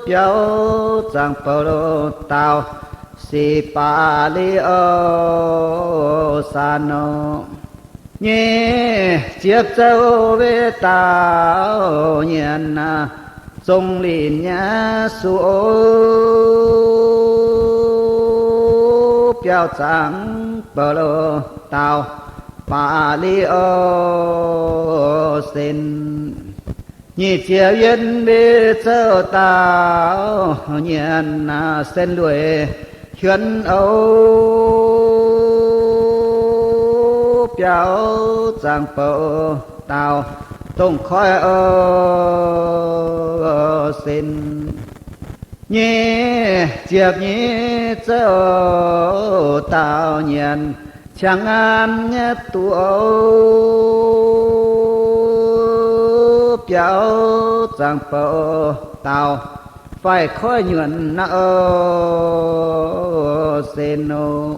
Biauv zaangc Baulo dau, sic baac li oc, saanv nor, nyic ziepc zouv wetv daauh nyienx naaic, zong linc nyei suqv oc. Biauv zaangc Baulo dau, baac li oc, sen. Nyic ziepc yietv betv zouv daauh nyienx naaic, sen lueic hiuonv oc. Biauv zaangc Baulo dau, dongh koiv oc, sen. Nyic ziepc nyeic zouv daauh nyienx, ciangv ngaanv nyei duqv oc. Biauv zaangc Baulo dau, faix koiv nyuonc naaic oc, se nor.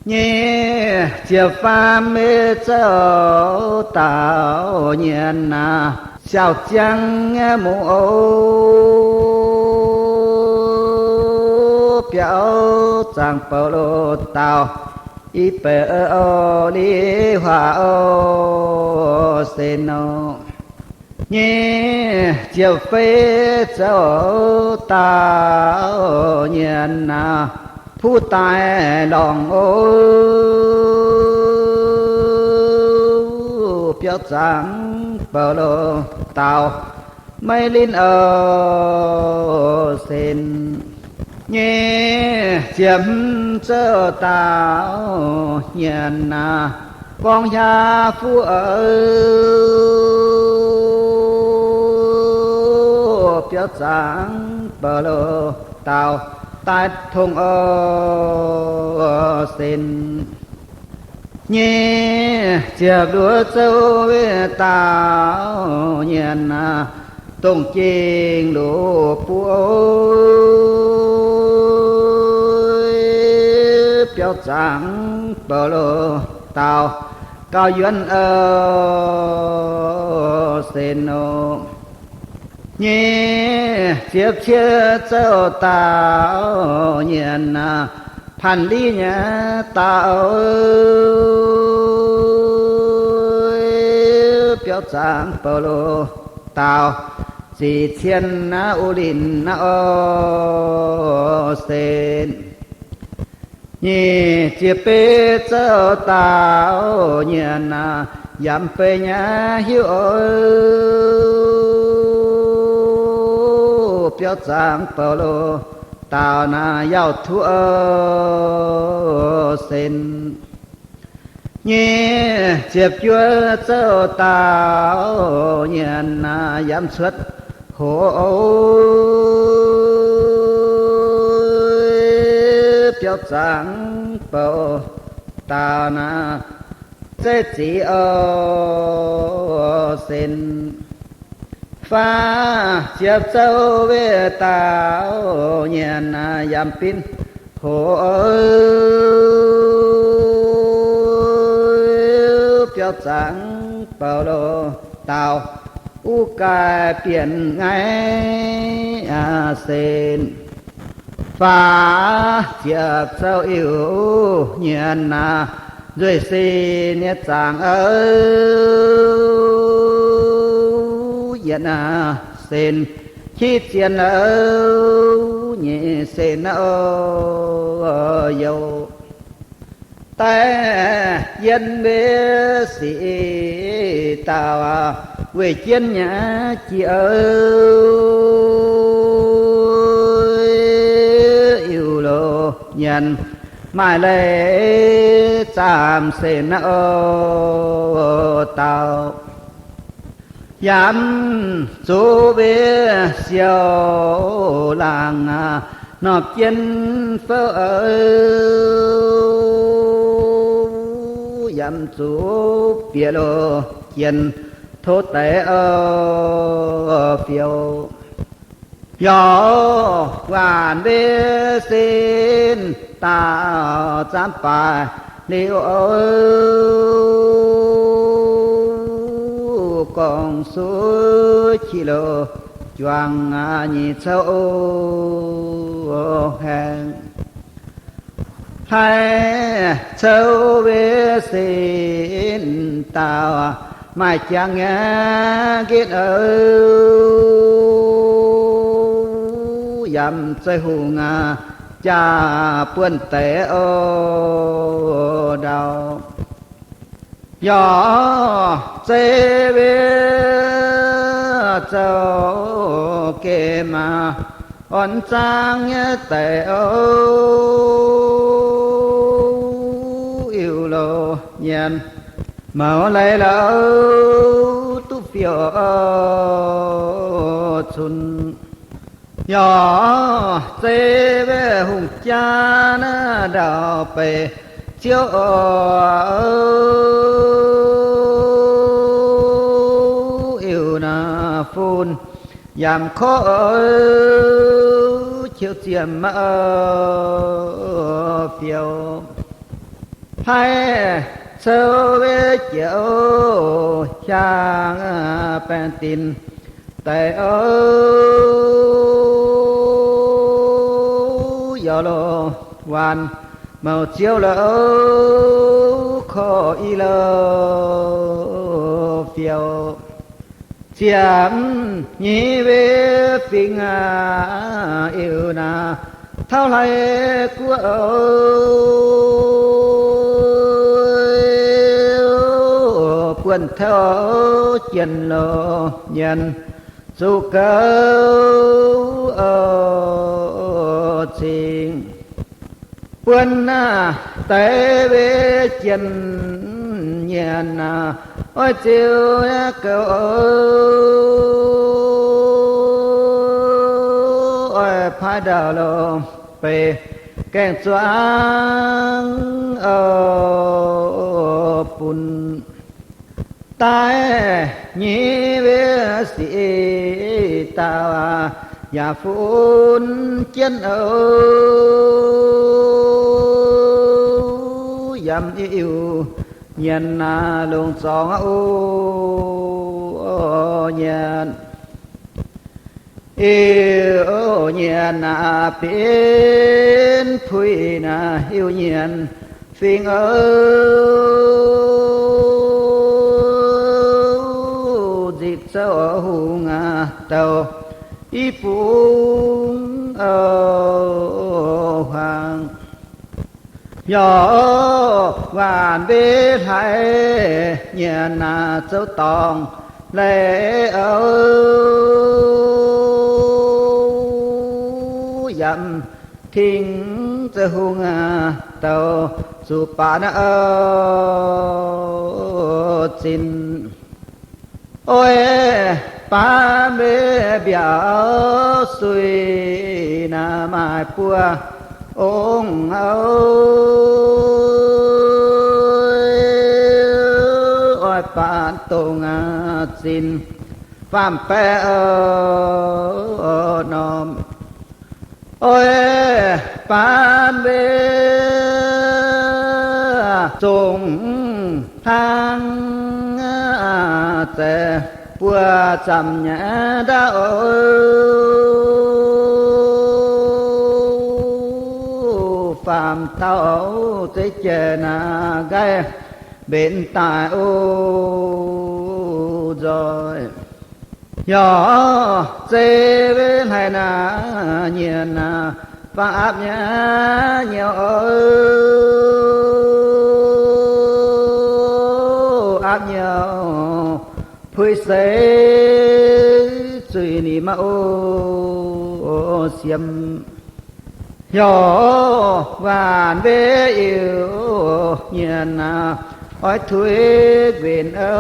Nyic ziepc faam betv zouv daauh nyienx naaic, siaauc ziangv nyei mungz oc. Biauv zaangc Baulo dau, i beic oc, li huaac oc, se nor. Nyic ziepc feix zouv daauh nyienx naaic, puv daaih lorngc oc. Biauv zaangc Baulo dau, maiv linh oc, sen. Nyic ziepc hmz zouv daauh nyienx naaic, gorngv hiav fuqv oc. Biauv zaangc Baulo dau, daaih tongx oc, sen. Nyic ziepc luoqc zouv wetv daauh nyienx naaic, dongh gengh luoqc buv oc. Biauv zaangc Baulo dau, gauh yuonv oc, sen nor. Nyic ziepc cietv zouv daauh nyienx naaic, panh liv nyei daaih oc. Biauv zaangc Baulo dau, ziqc cien naaiv uv linh naaiv oc, sen. Nyic ziepc betv zouv daauh nyienx naaic, yaac mv bei nyei hiuv oc. Biauv zaangc Baulo dau naaic, yauh tuv oc, sen. Nyic ziepc juov zouv daauh nyienx naaic, yaac mv cuotv hoc oc. Biauv zaangc Baulo dau naaic, zeiv ziqc oc, sen. Faah ziepc zouv wetv daauh nyienx naaic, yaac mv bin hoc oc. Biauv zaangc Baulo dau, uv gaaix bienh ngaih aqv, sen. Faah ziepc zouv iu nyienx naaic, Nzueic sin nyei zaangc, yietc sen qiex zien, nyic sen youh daaih yiem mbuo sic dauh weih jienv nyei jiex, iu lo nyienz maaih leiz zaamc sen dauh. Yaac zuqc mbuo siou laangc norm jienv fouv, yaac zuqc bieqc loz jienh tov deix fiou. Yaac waanc mbuo sin dauh zaamv baaix liuz, gorngv suiv qiex loz juangc nyic couv haengh. Haih couv mbuo sin dauh maaih jangx nyei nqetv, yaac zeiv hungh jaa buonv deix ndau. Yaac zeiv mbuo zoux gemh orn zaangv nyei deix, iu lo nyienz mouz leiz-louh duqv fiou cunx. Yaac zeiv mbuo hungh jaa naaiv ndau-beih ziouv, iu naaiv fun yaac korv qiu ziemx fiou. Haih couv mbuo jiex hiaang baengh dinc deix, yaac loz waanc mouz ziouv lo korv i lo fiou. Ziemx nyei mbuo fingx, iu naaiv tauv hlaiv guoqv, buonv tauv jienh loz nyienz zuqc gouv cingx. Buonv naaiv deix mbuo jienh nyienz, oix ziux gouv, oix paaiv ndau-beih gaengh zuangx bun daaih nyei mbuo sic dauh yaac fun jienv, yaac iu nyienz longc zorngx, nyienz iu nyienz benx puix naaiv, iu nyienz fingx, nzipc zouv hungh douh i bung huaang. Yaac waanc mbuo hlaax nyienx naaiv zouv dorngh leiz, yaac mv tingx zouv hungh douh zuqc baac naaiv zinh. Oix baav mbuo mbiauz suiv naaiv maaih buo ong-ous, oix baav dongh zinh faam-baeqc norm. Oix baav mbuo zongh hlaang zaeqc buo zamc nyei ndaauv, baamh dauh zeiv jiex naaic nqaih mbenc daaih o nzoih. Hnyouv zeiv hlaax naaic nyienx naaic faang aapv nyei nyouz o, aapv nyouz puix seix zuiz nimc maah o, siemx. Hnyouv waanc mbev iu nyienx naaic oix tuix nquenc o,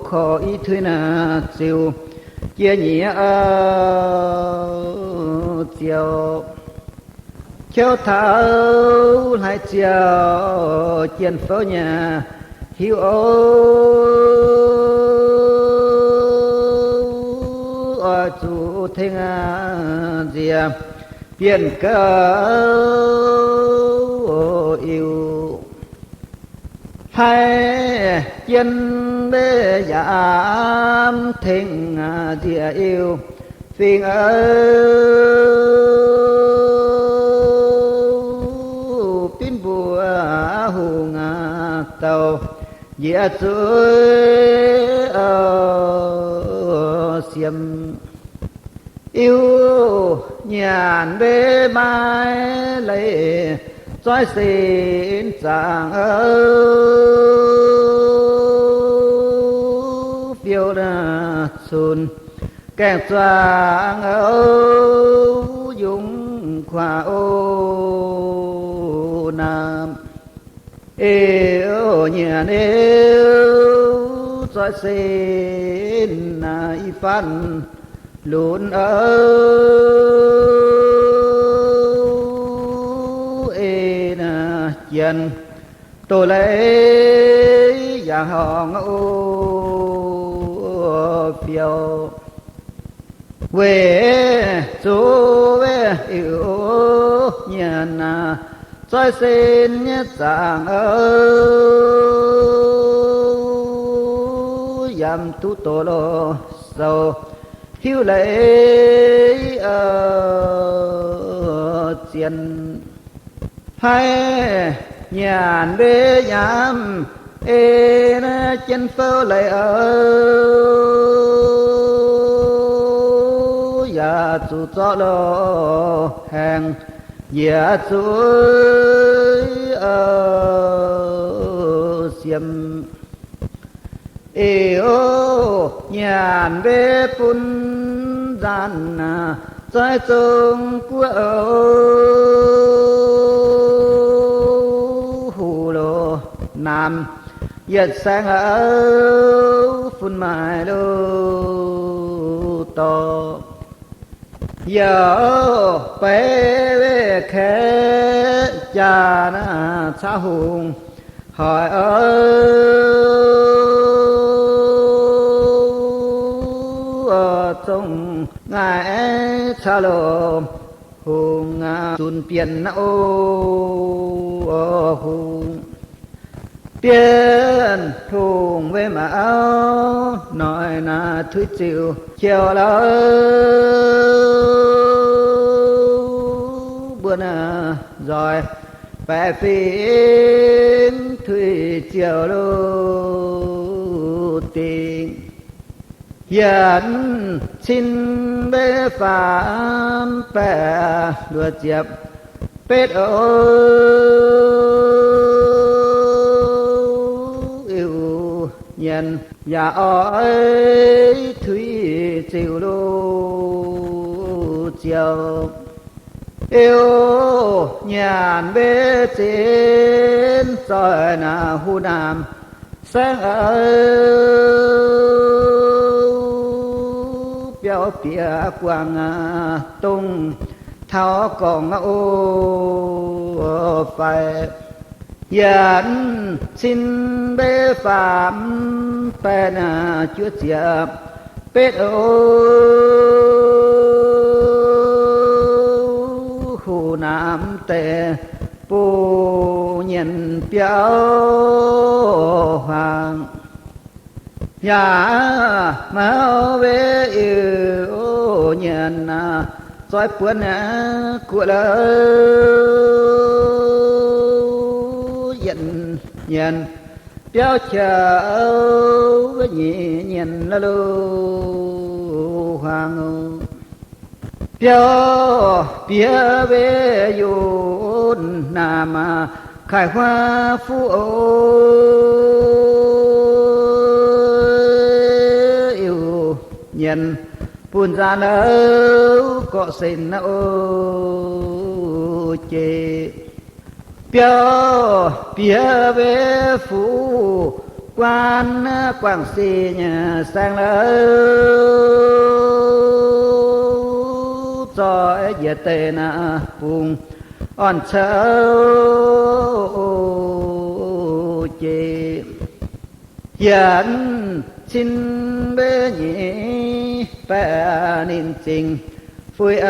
korv i tuix naaic ziux jiex nyiex o, ziouc Qiouv taux hlaax ziouc jienh fouv nyei hiuv o, oix zuqc tengx nziex bienh gouv iu. Hlaax jienh mbev yaac tengx nziex iu fingx o, binv mbuo hungh douh njiec zuiz o, siemx. Iu nyanc mbev maiv leiz zoih sin zaangc o, fiou cunx gaengh zuangx o, yungz kuaax o naamh. Iu nyanc iu zoih sin naaic i faanv lunx o, ei naaic jienh doz-leiz yaac horngc o, fiou. Weic zuqc weic iu nyanc naaic zoih sin nyei zaangc o, yaac duqv doz loz sou hiuv leiz o, zien. Hlaax nyanc mbev yaac ei naaic jien fouv leiz o, yaac zuqc zorqv loz haengh njiec zuiz o, siemx. Iu nyanc mbev bun nzaanc zoih zong guoqv o, huv loz naamh yietc saeng o, fun maaic loz dorh. Youc beiv weih kaeqv jaax naaic caux hungh hoic o, zong ngaih caux loz hungh zunc bienh o, hungh bienh hungh weic mauv noic naaic tuix ziuc qiouc lauh, mbuo naaic nzoih baeqc fingx tuix ziouc loh dingc. Yietc cin mbev faam baeqv luoqc ziepc betv o, iu nyanc yaac oix tuix ziouc loh ziouc. Iu nyanc mbev zinv zoih naaic huv naamh saengv o, biauv bieqc guangc dongh taux gorngc o, fai yietc cin mbev faam baeqv naaic juov ziepc betv o, huv naamh deix bung nyienc biauv huaang. Yaac mauv weic iu nyanc naaic doix buonc guoqv louh, yietc nyanc biauv qiex nyic nyanc lo huaang. Biauv bieqc weic Yunc Naamh Kaaix Huaav Fuqv, Iu-Mienh bun nzaanx louh gorqv-sen o jiex. Biauv bieqc weic Fuqv Guaan Guangc Se nyei saeng louh, zoih njiec deix naaiv bung orn cou jiex. Yietc cin weic nyic baeqv ninh zingh fuih,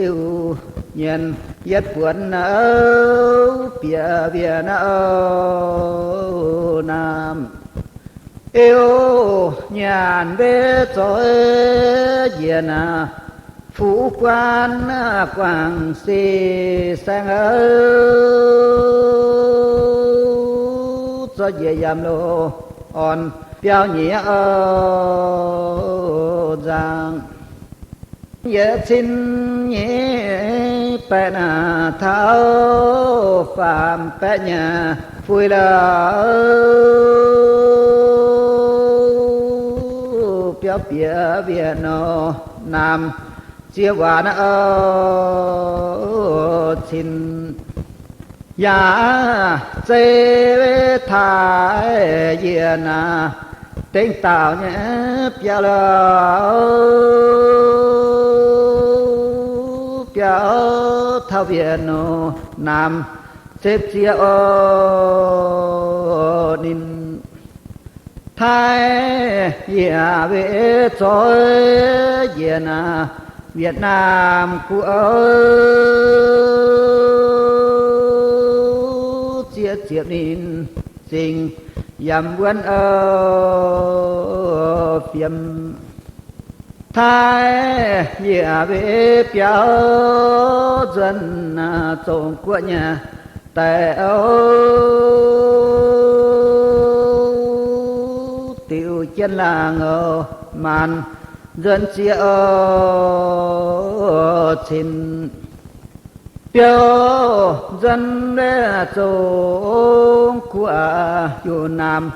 Iu-Mienh yietc buonc bieqc wienh naamh. Iu-Mienh weic zoih njiec naaiv Fuqv Guaan Guangc Se saeng louh, zoih njiec yiem loz orn biauv nyei nzangc. Yietc cin nyic baeqv naaiv taux faam baeqv nyei fuih louh, biauv bieqc wienh nor naamh ziex waac naaiv cin. Yaac zeiz taaix yiec naaiv dengv daauh nyei biauv louh, biauv taux wienh nor naamh zepv ziex oc. Ninh taaix yiec weic zoih njiec naaiv Việt Nam guoqv, ziex ziepc ninh zingh yiem wuonv fiem. Taaix yiec weic biauv nzuonx Zong Guoqv nyei daaih oc, diuc jienv laangz oc, maanc nzuonx ziex oc cin. Biauv nzuonx Zong Guoqv Yunc Naamh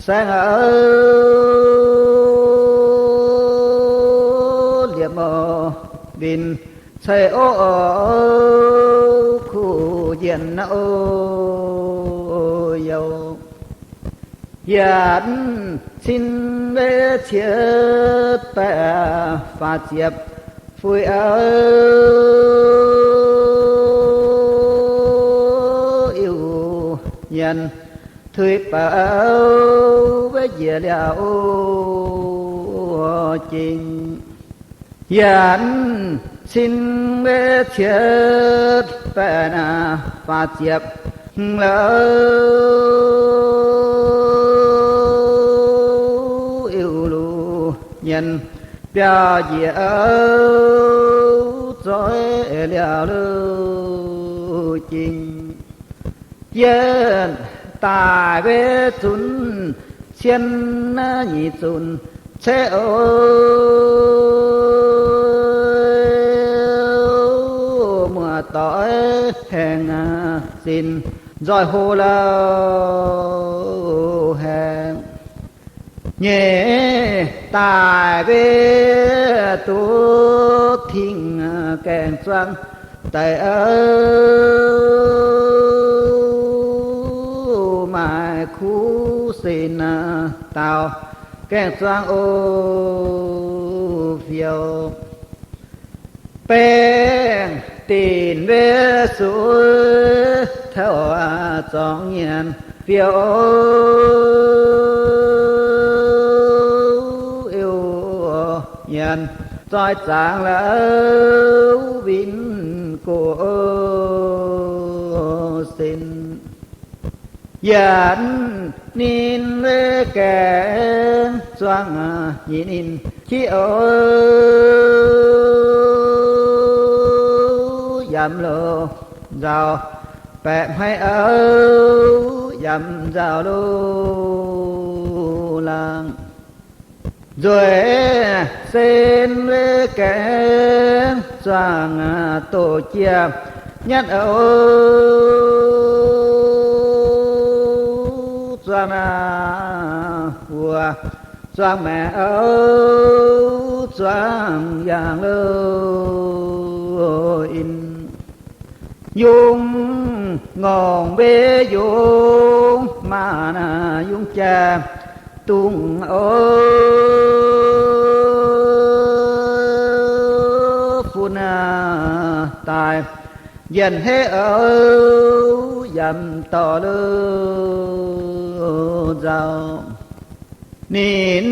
Saengv oc, liepc mouc win ceix oc, kuv njienc oc youh. Yietc cin weic cietv baeqv faah ziepc fuih oc, Iu-Mienh tuix bouc weic njiec liaauc jingh. Yietc cin weic cietv baeqv naaiv faah ziepc hmz louh, Iu-Mienh biauv njiec oc, zoih liaauc louh jingh. Yietv daaih weic zunc cien nyic zunc ceqv oc, muoz-doic haengh sin nzoih hlo louh haengh. Nyeic daaih weic duqv tingh gaeng zuangx daaih oc, maaih kuv sin daauh gaeng zuangx oc fiouv. Baengh dinc weic suiv taux zorngx nyanc fiouv, Iu-Mienh zoih zaangc louh win gox sin. Yietc Ninh mbuo gaengh zuangx nyic ninh qiex o, yaac loz nzaaux baeqc hmei o, yaac nzaaux loz laangz. Nzueic sen mbuo gaengh zuangx doqc jiex nyatv o, zuangx naaiv wuov, zuangx maengc o, zuangx yaangh loh in. Yungz ngorc mbuo yungz maanc, yungz jaa dungz o, fun daaih njien-hneiv o, yaac dorh loz nzaaux. Ninh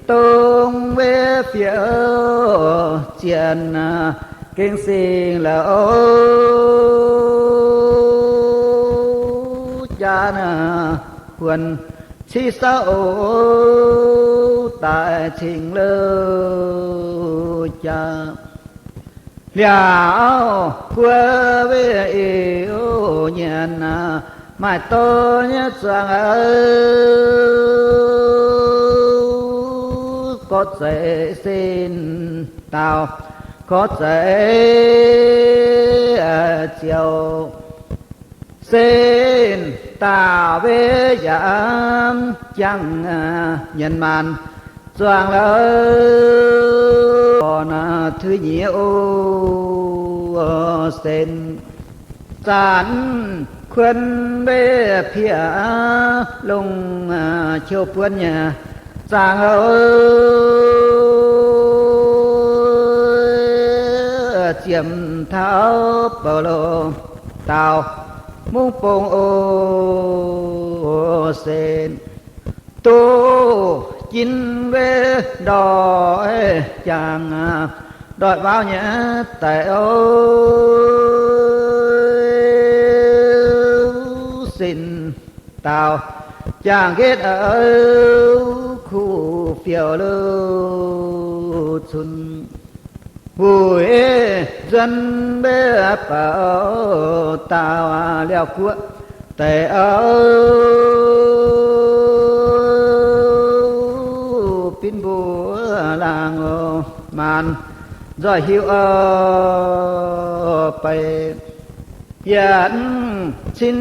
dongh mbuo fiouv zienx gengh singx la'o, jaa naaiv buonc ciqv sauv o, daaih cingx loz jaa. Liaauc guoqv mbuo Iu-Mienh maaih dorn nyei zuangx o, gorx zeiz sin daauh, gorx zeiz ziouc sin daauh mbuo yaac jangx nyienx maanc zuangx loh, naaiv tui nyic o, sen zanc kuonx mbuo piex longc qouv buonc nyei zaangc o, ziemx taux bouh loh daauh mungv bung o, sen duqv jin mbuo ndoih jangx ndoih mauv nyei daic o, sin daauh jangx nqetv o, kuv fiouv loh cunx wuic nzuonx mbuo bouh daauh liouh guoqv deic o, binv mbuo laangz o, maanc nzoih hiuv o, bei yietc cin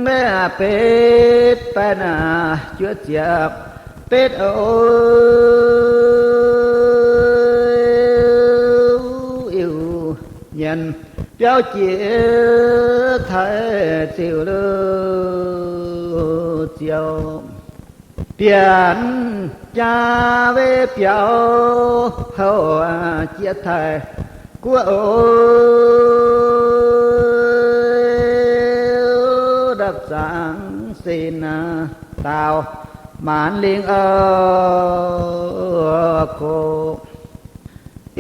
mbuo betv baeqv naaic juov ziepc betv o, Iu-Mienh biauv jiex Taiv ziuh loh ziouc bienx jaa mbuo biauv houc jiex Taiv guoqv o, ndapv zaangc sin daauh maanc lingh o, gox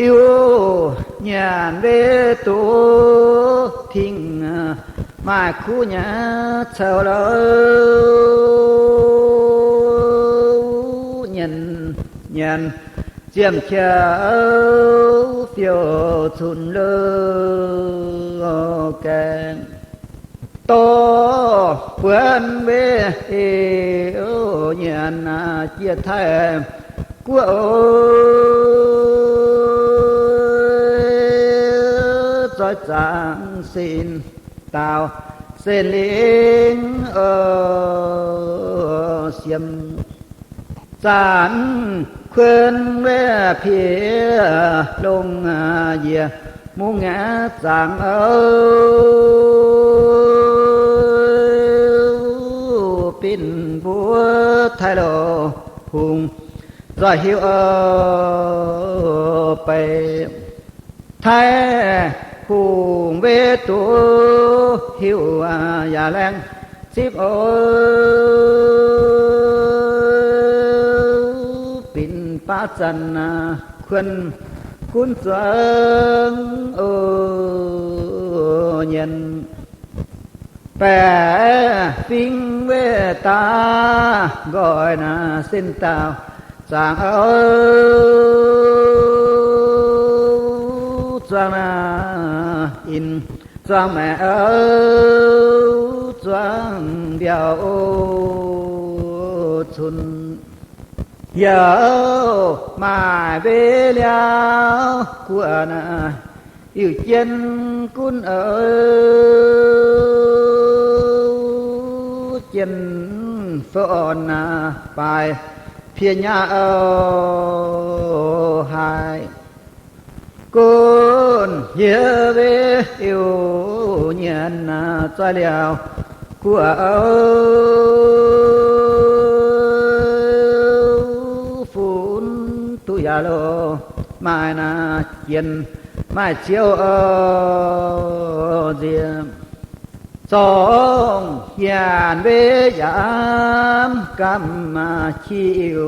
Iu-Mienh mbuo duqv tingx maaih kuv nyei cou louh, nyienx nyienx ziemx qiex fiouv cunx loh gaengh dorh buonc mbuo Iu-Mienh jiex Taiv guoqv o, zoih zaangc sin daauh sen lingh o, siemx zanc kuonx mbuo piex longc njiec mungv ngaeqv zaangc o, binc mbuo Taiv Loz-Hungh nzoih hiuv o, bei Taiv Hungh mbuo duqv hiuv yaac laengz zipv o, binc baav zanc kuonx gunv zuangx o, nyienx baeqc fingx weih daaih nqoi naaic sin dauh zaangc zuangx naaic in zuangx maengc zuangx mbiauh cun youh maaih mbev liauh guoqv naaic Iu jien gunv jien fon baaix piex nyaav haic. Gunv hieh mbev iu nyienx zoi liauh guoqv funx duqv yaac loz maaih naaic jien maaih ziouv nziex. Zorngv hienx mbev yaac gamh qiex iu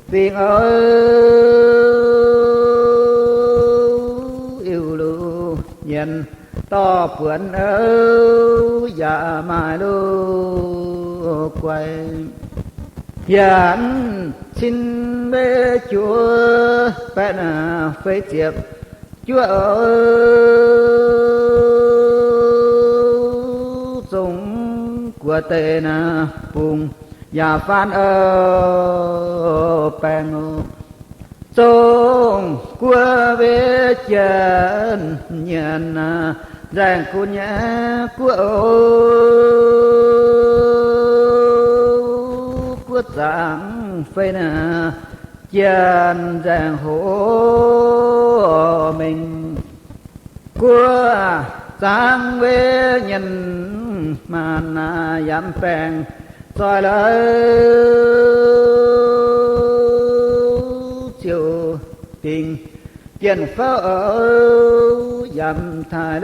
fingx iu luv nyienx dorh buonc yaac maaih luv guai. Hienx cin mbev juov baeqv naaic feix ziepc juov zongh guoqv deix naaic bungx yaac faanv baengh oc. Zongh guoqv mbev jien nyienx nzaeng gunv nyei guoqv, guoqv zaangc feix naaic jien nzaeng hoc mengh. Guoqv zaangc mbev nyienx maanc naaic yaac baengh zoih lorz ziouc dingc jien fouv yaac taaih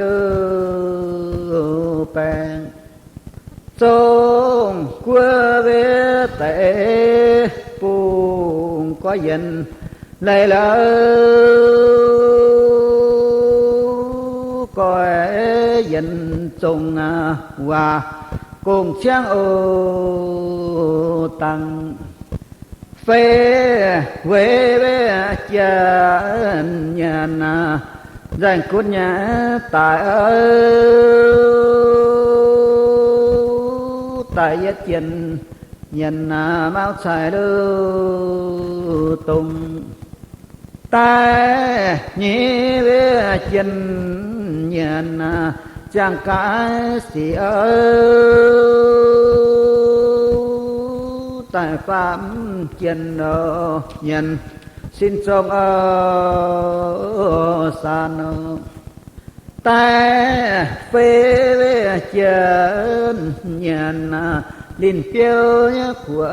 luv baengh. Zongh guoqv mbev deix bungx goiv yienx leiz lorz goiv yienx zongh waac gong-ciangv oc dangh. Feix weic mbev jien nyienx nzaeng gunv nyei daaih, daaih yietv jien nyienx mauv caih luv dongh. Daaih nyic mbev jien nyienx ziangh gaaix sic daaih faam jien nyienx sin zong saanx. Daaih feix weic jien nyienx linh biouv nyei guoqv,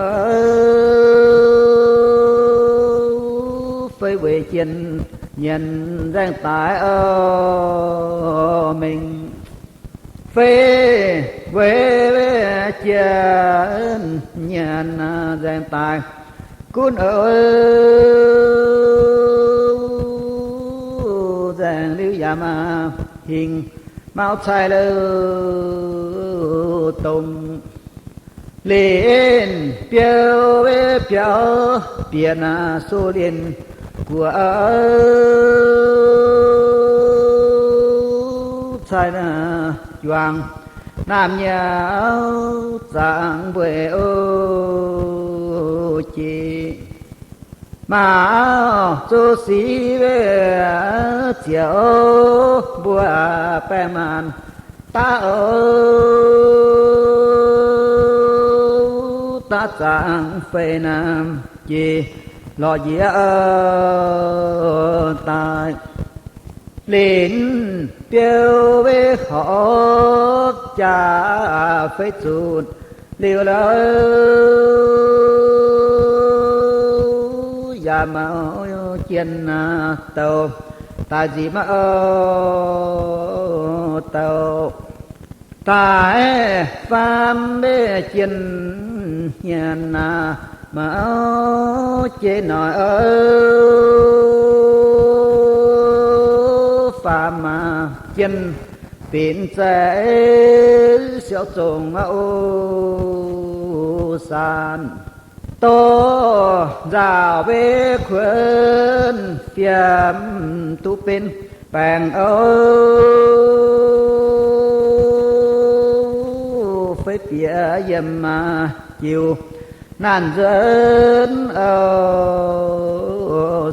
feix weic jien nyienx nzaeng daaih mengh. Feix weic jien nyienx nzaeng daaih gunv, nzaeng liuz yaac maaih hingh mauv caih luv dongh. Linh biouv weic biauv bieqc naaic su linh guoqv caih naaic juangc naamh nyiemv zaangc mbueiz oc jiex. Maaih zuqc sic weic ziouc mbuo baengh maanc daav oc, daav zaangc feix naamh jiex lorz njiec daaih. Linh biouv weic horpc jaax feix zutc liuz lorz yaac mauv jien douc daaih nzipc maiv douc. Daaih faam mbev jien nyienx mauv jiex noic, faam jien binc zeiv siou zongc o saan, dorh nzauh wei kuonx fiem duqv benx baengc o, fei bieqc yiem jiu naanc nzuonx o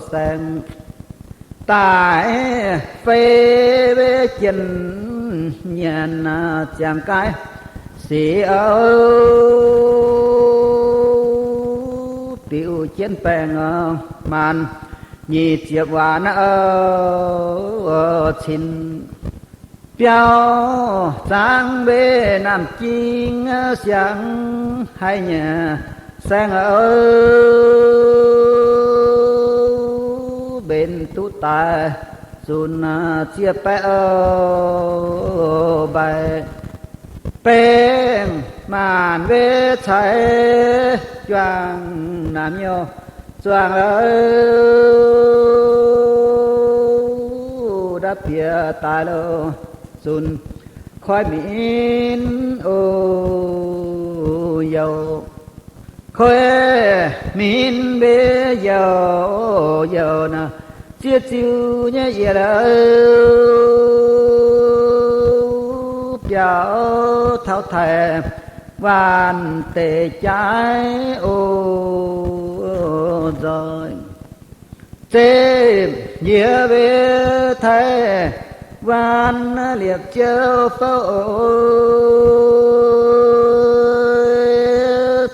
saeng. Daaih fei wei jien nyienc ziangx gaaiv sic o, diuc jienv baengc maanc nyic ziepc waanc o cin. Biauv zaangv wei naamh jing siangx haiz nyei saeng o, mbenc duqv daaih zunc zieqv baeqv o mbaih. Baengc maanc wei caix juangc naamh nyouh zuangx o, ndapv bieqc daaih lo zunc koiv minv o youh. Koiv minv wei youh youh naaic, zieqv ziuh nyei yietc biauv taux taaih waanc deix jaaiv o nzoih. Zeiv njiec wei taaih waanc liepc ziouv fouv,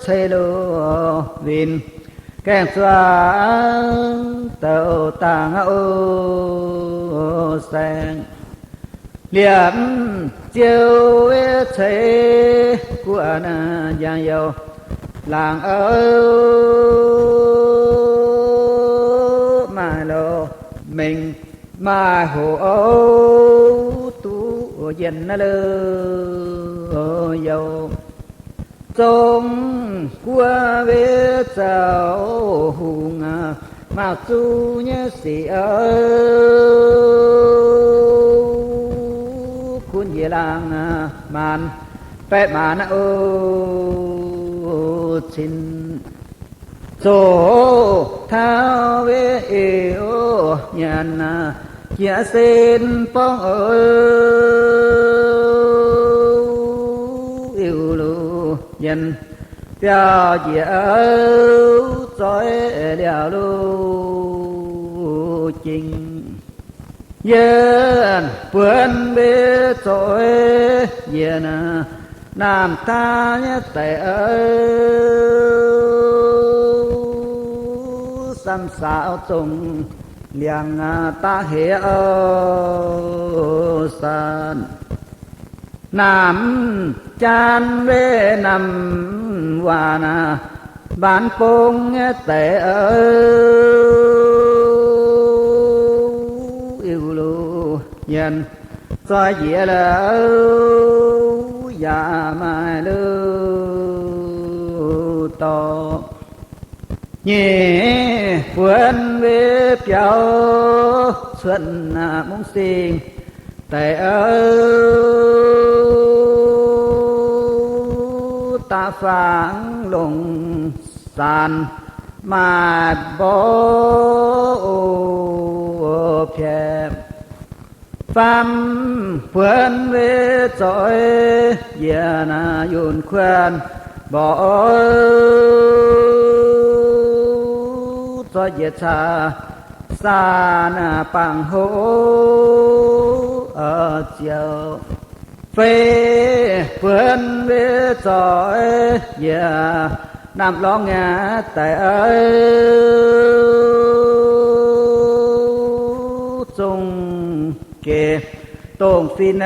ceix loz winh gaengh zuangx douc dangh o saeng. Liepc ziouv ceix guoqv njang youh laangc o, maaih loz mengh maaih hoc o, duqv yienh naaiv lo youh. Zong guoqv wei zoux hungh, mauh zuqc nyei sic o, kunv njiec laangh maanc baeqv maanc o cin. Zoqc taux wei eix nyanc jiex sen borngv o, iu luv nyanc biauv njiec o, zoih liauh luv jing. Yienh buonc wei zoih yienc naamh daaih nyei daic o, samv saaux zongh liangx daav heix o saanh. Naamh jaan wei naamh waanc, mbaanx bong nyei daic o, iu luv nyanc zoih njiec liouh yaac maaih luv dorh. Nyic buonc wei biaux cuotv mungv sing daic o, da'faam longc saanx maaih mborqv o piaeqc. Faam buonc wei zoih yienc yunh kuonx mborqv o, zoih njiec caa saanx bangc hoqc ziouc. Fei buonc wei zoih yienc naamh lorngx nyei daic o, zong gec dongh fin o,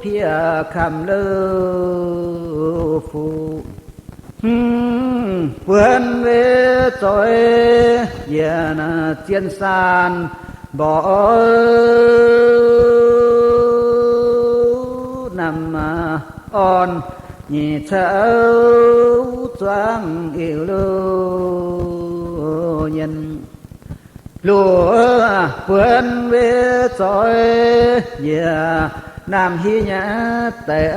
piev kamv louh fuqv. Hmz buonc wei zoih yienc zien saanx mborqv o, naamh orn nyic cou zuangx iu luv nyienh. Luoqc buonc weic zoih njiec naamh hiuv nyei deix,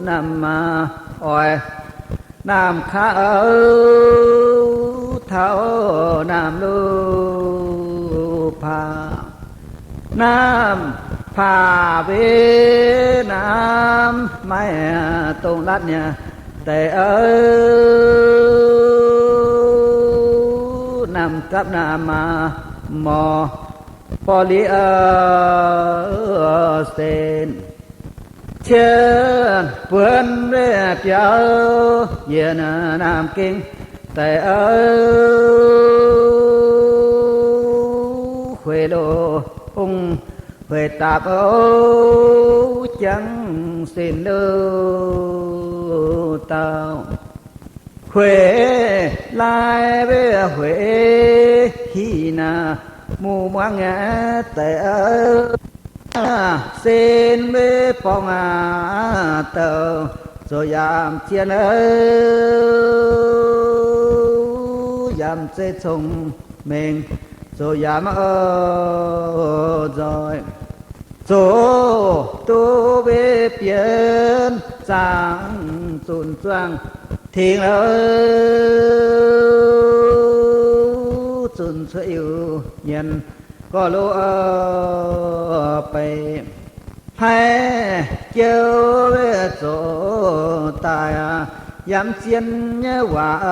naamh maah oix naamh kaav, taux naamh luv paav, naamh paav weic naamh maaih dongh latv nyei deix, naamh gapv naamh maah morc borliv sen. Cien buonc weic biaux njiec naamh gengh deix, hueix loz ong hueix daapc, jangx sin luv dauh, hueix laai weic hueix hiv naaiv, mungh muangv nyei deix, sen weic borngz aac douh, zoux yaac zien, yaac zeiz cong-mengh, zoux yaac maiv nzoih, zoux duqv weic bienx zaangc zunc zuangh tengx, zunc cuotv Iu-Mienh gorx-loh beiv. Hnangv jienv weic zoux daaih yaac maiv zien nyei waac,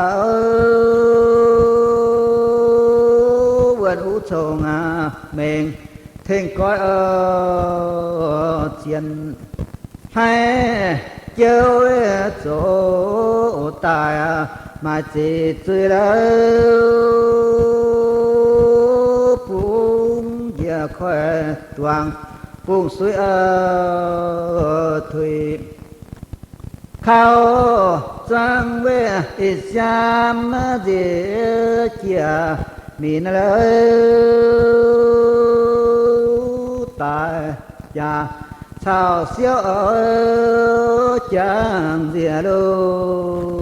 wuonh uv cong mengh tengx goiv zien. Hnangv jienv weic zoux daaih maaih ziqc zuiz-louh, bungx njiec koiv-duangc, bungx suiv tuix, kaux zuangx weic ih siaam nziex jiex minc louh, daaih jaax caux siouv jangx nziex louh.